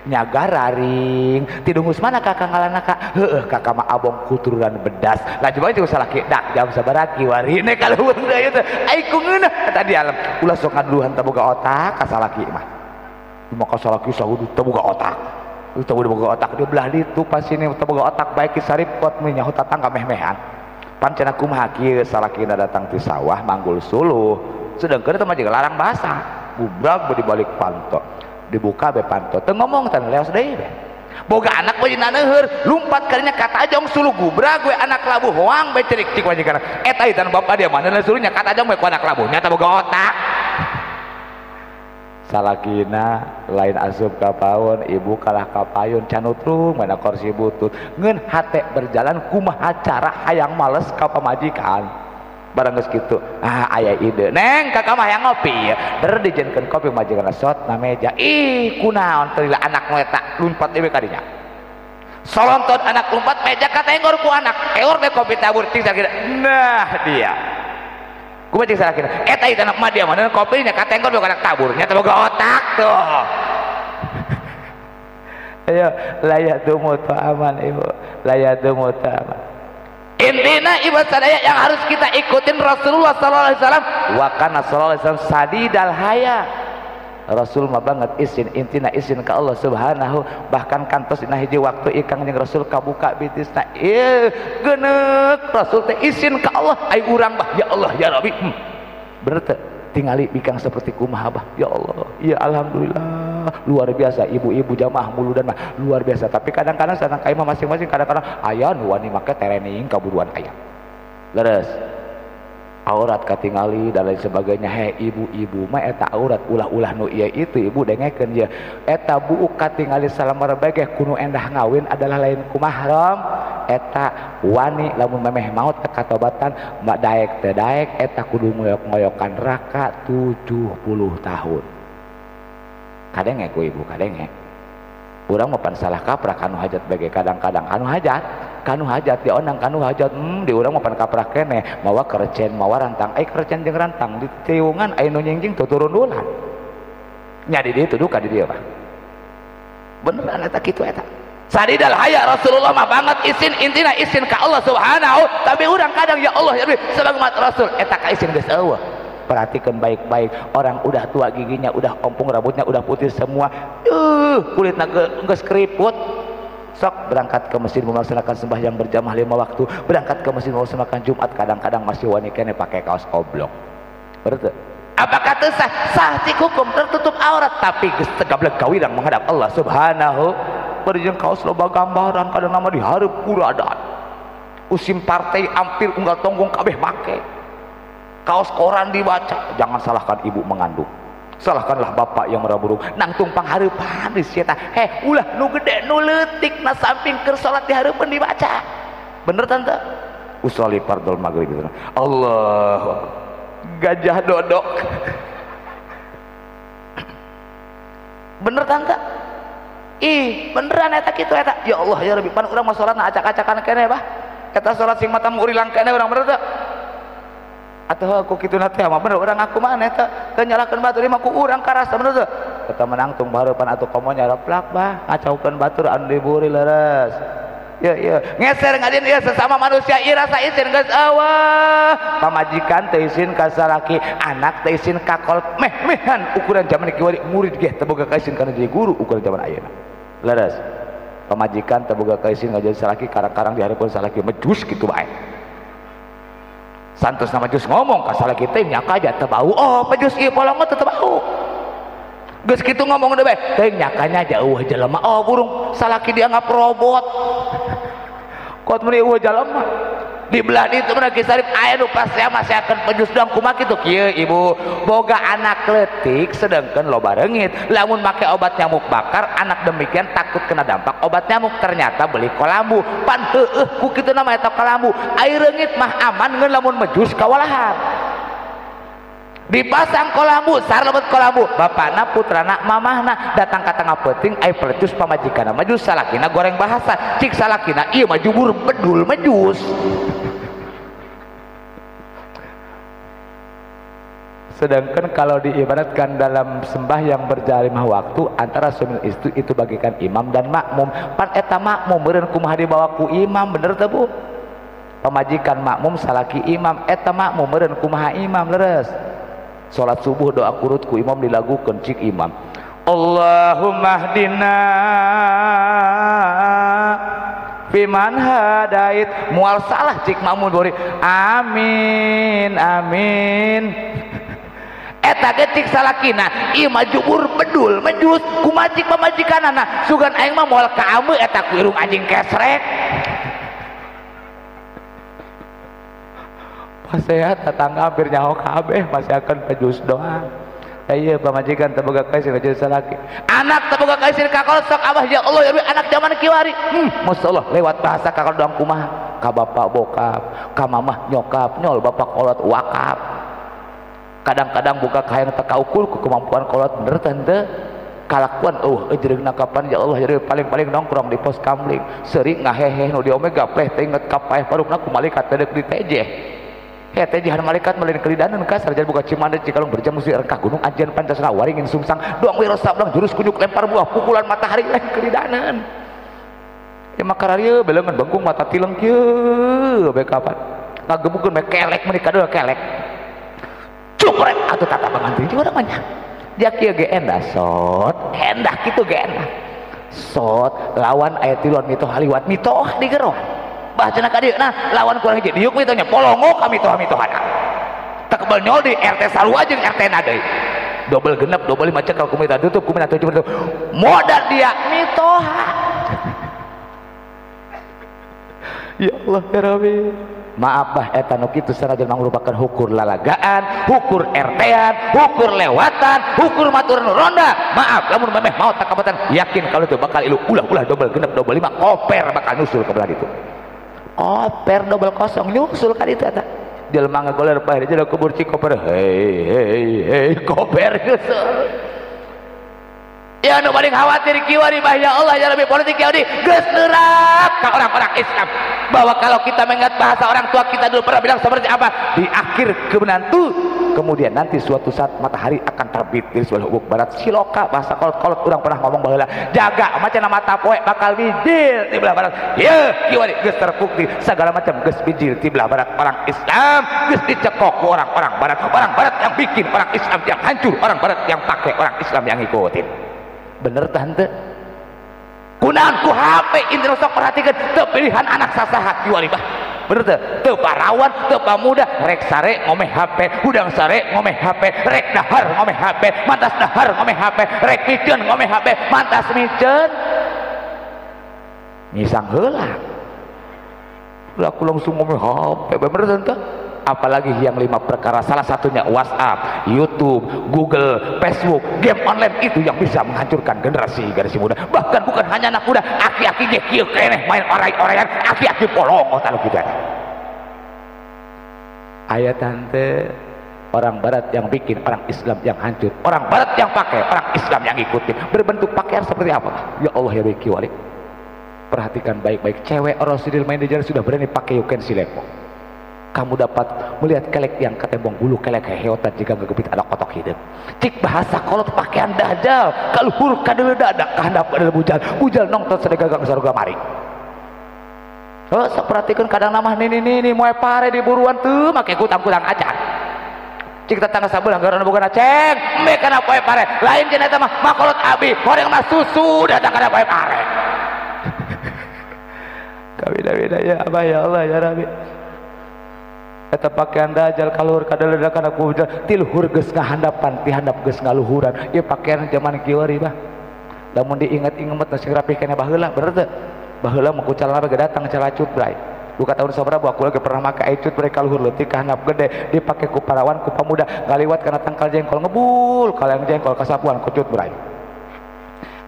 nyagararing tidungus mana kakak ngalana kak heueuh kakak mah abong kuturunan bedas laju bae jeung salaki dak jam sabaraha kiwarine kaluhur deui teh ai ku ngeunah eta di alam ulah sok ngaduhan teu boga otak ka salaki mah maka salaki sahudu teu boga otak teu boga otak di belah ditu pasine teu boga otak bae ki saripot nyaho tatangga meh-mehan pancen kumaha kieu salakina datang ti sawah manggul suluh sedangkan eta mah jeung larang basah gubrag di balik panto dibuka be panto teu ngomong teh leos deui be boga anak bae naneuheur lumpat kalinya katajong suluh gubrag we anak labuh hoang be cerik cik majikan eta ieu bapak dia mana suluhnya katajong we ku anak labuh nyata boga otak Salakina lain asup ka paon, ibu kalah ka payun canutrung mana kursi butut. Ngeun hate berjalan kumaha cara hayang males ka pamajikan. Barang geus kitu, ah aya ide. Neng kakak mah hayang ngopi. Der dijenkeun kopi majikan sot na meja. Ih kunaon teu lila anak nu eta lumpat deui ka dinya. Solonton anak lumpat meja katenggor ku anak. Eor we kopi tabur cing sakira. Nah dia. Kumaha cing sakira? Eta ieu anak mah dia mah kopinya katenggor boga anak taburnya teh boga otak tuh. Ayo layadumu ta'aman ibu, layadumu ta'aman. Intina ibu sadaya yang harus kita ikutin Rasulullah sallallahu alaihi wasallam, wa kana sallallahu alaihi wasallam sadidal haya. Rasul mah banget isin, intina isin ka Allah subhanahu, bahkan kantos dina hiji waktu ikang jeung Rasul kabuka bitisna, ieu geuneuk Rasul teh isin ka Allah, ai urang bah ya Allah ya Rabbi. Bener teu? Tingali bikang seperti kumaha bah, ya Allah, ya alhamdulillah, luar biasa ibu-ibu jamaah muludan mah luar biasa. Tapi kadang-kadang sanang ka imah masing-masing, kadang-kadang aya nu wani make terening kaburuan aya. Leres. Aurat katingali dan lain sebagainya. Hei ibu-ibu mah eta aurat ulah-ulah nu ieu itu ibu dengekeun ye. Eta buuk katingali salamar bae kuno endah ngawin adalah lain ku mahram. Eta wani lamun memeh maot teu katobatan mak daek teu daek eta kudu ngoyok-ngoyokan neraka 70 tahun. Kadenge ku ibu kadenge. Urang mah pan salah kaprah kanu hajat bae kadang-kadang kanu hajat. Kanu hajat diondang kanu hajat, di urang mah pan kaprah keneh mawa kercen mawa rantang, ai kercen jeung rantang di tiwungan ai nu nyingjing tuturundulan nya di dieu duka di dieu mah beneran eta kitu eta sadidal haya. Rasulullah mah banget isin, intina isin ka Allah subhanahu, tapi urang kadang ya Allah ya Rabbi sebagai umat Rasul eta ka isin geus eueuh. Perhatikan baik-baik, orang udah tua giginya udah ompong, rambutnya udah putih semua, kulitna geus keriput. Sok berangkat ke masjid melaksanakan sembahyang berjamaah 5 waktu, berangkat ke masjid melaksanakan Jumat, kadang-kadang masih wani kene pakai kaos oblong. Betul? Apakah teu sah? Sah cik hukum tertutup aurat, tapi geus tegablek gawirang menghadap Allah subhanahu. Berjeng kaos loba gambaran kadang nama dihareup kuradan. Usim partai hampir unggal tonggong kabeh make. Kaos koran dibaca, jangan salahkan ibu mengandung. Salahkanlah bapak yang meraburu nangtung panghareupan di sieta. Heh ulah nu gede nu leutik na samping keur salat dihareupeun dibaca. Bener tante? Usolli fardhol maghrib gitu. Allah gajah dodok. Bener tante? Ih beneran eta kitu eta. Ya Allah ya Rabbi, pan urang mah salatna acak-acakan keneh bah. Eta salat sing mata urilang keneh urang bener teu? Atau aku kitu na teh mah bener urang aku mah eta teu nyalahkeun batur mah ku urang karasa bener teu? Eta menang tung barupan atuh komo nyareplak bah ngacaukeun batur anu diburi leres. Ye ye ngeser ngadin ieu sesama manusia ieu rasa isin geus eueuh. Pamajikan teu isin ka salaki, anak teu isin ka kolot, meh-mehan ukuran zaman kiwari murid ge teu boga kaisin kana jadi guru ukuran zaman ayeuna. Leres. Pamajikan teu boga kaisin ngajar salaki, karang-karang dihareupeun salaki mejus kitu bae. Santos nama jus ngomong ka salaki teh nyaka aja teu bau. Oh, pejus ieu polongot teu bau. Geus kitu ngomong deui bae, teh nyakanya jauh jelema. Oh, burung salaki dianggap robot. Kuat mun eueuh jelema. Di belah ditu mah Ki Sarip aya nu pasea maseakeun pejus doang kumaha kitu kieu ibu. Boga anak leutik sedangkan loba reungit. Lamun make obat nyamuk bakar anak demikian takut kena dampak obat nyamuk, ternyata beli kolambu. Pan heueuh ku kitu nama eta kolambu. Ai reungit mah aman ngeun lamun mejus kawalahan. Dipasang kolambu, sar lebet kolambu, bapana putrana mamahna datang ka tengah peuting ai plecus pamajikanna majus salakina goreng bahasa cik salakina ieu mah jubur bedul mejus. Sedangkan kalau diibaratkan dalam sembahyang berjalan 5 waktu antara suami istri itu bagikan imam dan makmum. Pan eta makmum meureun kumaha dibawa ku imam bener teu Bu? Pamajikan makmum salaki imam eta makmum meureun kumaha imam leres. Salat subuh doa qunut ku imam dilagukeun cik imam. Allahumma hdina fiman hadait, mual salah cik makmum bori amin amin. Eta ge cik salakina ieu mah jubur bedul mejus kumaha cik pamajikanana sugan aing mah moal ka ameu eta ku irung anjing kesrek. Pasea tetangga hampir nyaho kabeh masih akan pejus doang. Iya pamajikan teu boga kaisin ka salaki. Anak teu boga kaisin ka kolot sok abah ya Allah ya anak zaman kiwari. Masyaallah lewat bahasa ka kolot doang kumaha? Ka bapak bokap, ka mamah nyokap, nyol bapak kolot wakap. Kadang-kadang buka kahayang teu kaukur ku kemampuan kolot bener teh henteu? Kalakuan eueuh eujeurna kapan ya Allah jadi paling-paling nongkrong di pos kamling seuring ngahehe nu diome gapleh teh inget ka paeh parukna ku malaikat teh deuk ditejeh. Heh tejehan malaikat melin kelidanan kasar jadi buka Cimande Cikalong berjamu si rengkah gunung ajian Pancasila waringin sungsang doang wiro sablang jurus kunyuk lempar buah pukulan matahari lain kelidanan. Ya makararieu belengan bengkung mata tileng kieu bae kapan ngagemukeun bae kelek meuni kadeuh kelek. Cuprek atuh tata pangantin urang mah nya. Dia kieu ge endah sot, endah kitu ge endah. Sot lawan aya tiluan mitoh haliwat mitoh digeroan. Bah cenah ka dieu nah lawan kurang hiji diuk mitohnya polongo ka mitoh-mitohana. Tekebel nyol di RT sarua jeung RT na deui. Dobel genep, dobel lima cekel ku mita tutup ku mita tujuh tutup. Modal dia mitoha. Ya Allah ya Rabbi. Maaf bah eta nu kitu sanajan mangrupakeun hukur lalagaan, hukur RT-an, hukur lewatan, hukur matur nu ronda. Maaf lamun memeh maot takabatan yakin kalau itu bakal ilu ulah-ulah dobel genep dobel lima koper bakal nyusul ke belah ditu. Koper dobel kosong nyusul ka ditu eta. Jelema ngagoler bae di jero kubur cikoper hei hei hei koper nyusul. Ya nu paling khawatir kiwari bah ya Allah ya Rabbi politik Yahudi geus neurak ka orang-orang Islam bahwa kalau kita mengingat bahasa orang tua kita dulu pernah bilang seperti apa di akhir kemenantu kemudian nanti suatu saat matahari akan terbit dari sebelah ufuk barat siloka bahasa kolot-kolot urang pernah ngomong baheula jaga macam mata poe bakal bijil di belah barat ye kiwari geus terbukti segala macam geus bijil di belah barat orang Islam geus dicekok ku orang-orang barat, orang barat yang bikin orang Islam yang hancur, orang barat yang pakai orang Islam yang ngikutin. Bener tante kunaon ku HP intro sok perhatikan teu pilihan anak sasaha kiwari bah bener teu teu parawan teu pamuda rek sare ngomeh HP hudang sare ngomeh HP rek dahar ngomeh HP mantas dahar ngomeh HP rek miceun ngomeh HP mantas miceun ngisang heula lah aku langsung ngomeh HP bener tante. Apalagi yang 5 perkara salah satunya WhatsApp, YouTube, Google, Facebook, game online itu yang bisa menghancurkan generasi generasi muda. Bahkan bukan hanya anak muda, aki-aki ge kieu keneh main orai-oraian, aki-aki polong otak kita. Ayah tante, orang barat yang bikin orang Islam yang hancur, orang barat yang pakai, orang Islam yang ikutin. Berbentuk pakaian seperti apa? Ya Allah ya Rabbi wali. Perhatikan baik-baik, cewek orang sidil main di jalan sudah berani pakai yuken silepo. Kamu dapat melihat kelek yang ketembong bulu kelek heotan jika ngegepit anak kotok hidup. Cik bahasa kolot pakaian dajal kaluhur kadeuleu dadak kahandap kadeuleu bujal bujal nongton sadegagang saruga mari. Oh, sok perhatikan kadang namah nini nini moe pare di buruan tuh make kutang-kutang acan. Cik tetangga sabelah garana boga ceng me kana poe pare lain cenah eta mah makolot abi horeng mah susu datang kana poe pare. Kabida-bida ya abah ya Allah ya Rabbi. Eta pakaian dajal kaluhur kadeuleu kana bujal tiluhur geus ngahandapan tihandap geus ngaluhuran ieu pakaian zaman kiwari bah lamun diinget-inget sing rapih keneh baheula bener teu baheula mah ku calana ge datang calacut bray duka tahun sabaraha aku lagi pernah make cut bray kaluhur leutik kahandap gede dipake ku parawan ku pamuda ngaliwat kana tangkal jengkol ngebul kalang jengkol kasapuan ku cut bray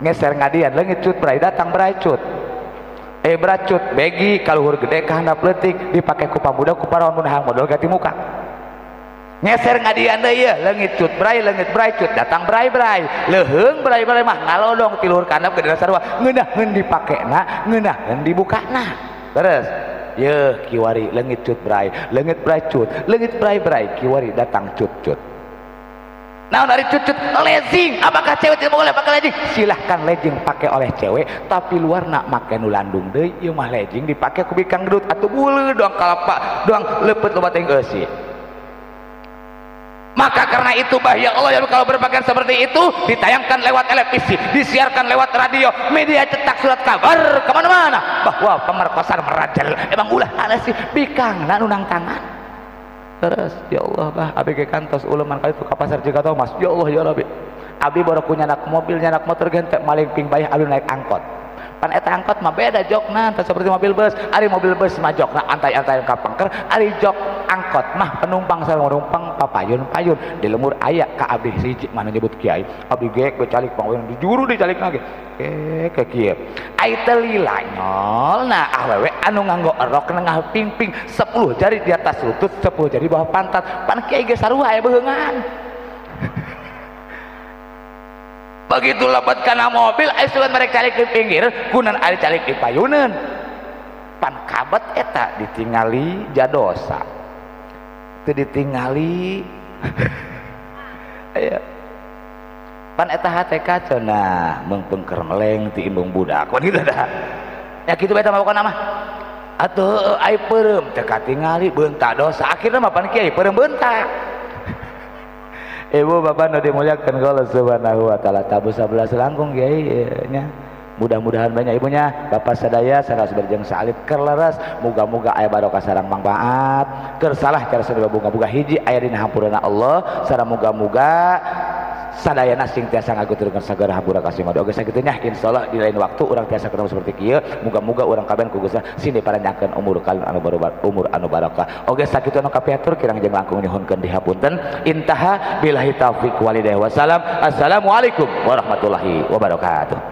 ngeser ngadian leungit cut bray datang bray cut bracut begi kaluhur gede kahandap leutik dipake ku pamuda ku parawan mun hayang modol ganti muka ngeser ngadian deui ye leungit cut bray leungit bray cut datang bray bray leuheung bray bray mah ngalodong ti luhur kahandap gede sarua ngeunaheun dipakena ngeunaheun dibukana terus yeuh kiwari leungit cut bray leungit bray cut leungit bray bray kiwari datang cut cut. Nah dari cucut legging, apakah cewek tidak boleh pakai legging? Silahkan legging pakai oleh cewek, tapi luar nak make nu landung deui, ieu mah legging dipake ku bikang gedut atuh beuleut doang kalapa, doang leupeut loba teh eusi. Maka karena itu bah ya Allah ya kalau berpakaian seperti itu ditayangkan lewat televisi, disiarkan lewat radio, media cetak, surat kabar kemana-mana bahwa pemerkosaan merajalela. Emang ulah ada sih bikang nu nang tangan. Terus ya Allah bah abi ke kantos uleman kali itu ke pasar juga Thomas ya Allah ya Rabbi abi baru punya anak mobil nyanak motor gente maling ping bayah abi naik angkot Pan eta angkot mah beda jokna teu seperti mobil bus. Ari mobil bus mah jokna antai-antai ka pengker, ari jok angkot mah penumpang sareng penumpang papayun-payun di lemur aya ka abdi siji mana nyebut kiai. Abdi gek becalik pangweun di juru dicalik lagi. Ke kieu. Ai teu lila nyolna awewe anu nganggo erok nengah pingping 10 jari di atas lutut, 10 jari bawah pantat. Pan kiai ge sarua aya beheungan. Begitu lebat kana mobil aya sugan merek calik di pinggir kunan ari calik di payunan pan kabet eta ditingali jadosa teu ditingali aya pan eta hate kaca nah meungpeung keur meleng ti imbung budak pan kitu dah nya kitu bae tah pokona mah atuh ai peureum teu katingali beunta dosa akhirna mah pan kiai peureum beunta. Ibu bapak nu dimuliakan Allah Subhanahu wa taala tabu 11 langkung kiai nya. Mudah-mudahan banyak ibunya bapak sadaya saras berjeng salit keur leres muga-muga aya barokah sareng manfaat keur salah cara sadaya bunga-bunga hiji aya dina hampurana Allah sareng muga-muga sadayana sing tiasa ngaguturkeun sagara hampura kasih madu oge sakitu nya insyaallah di lain waktu urang tiasa ketemu seperti kieu muga-muga urang kabeh ku Gusti sing diparanjangkeun umur kalun anu umur anu barokah oge sakitu anu kapiatur kirang jeung langkung nyuhunkeun dihapunten intaha billahi taufik walhidayah wassalam. Assalamualaikum warahmatullahi wabarakatuh.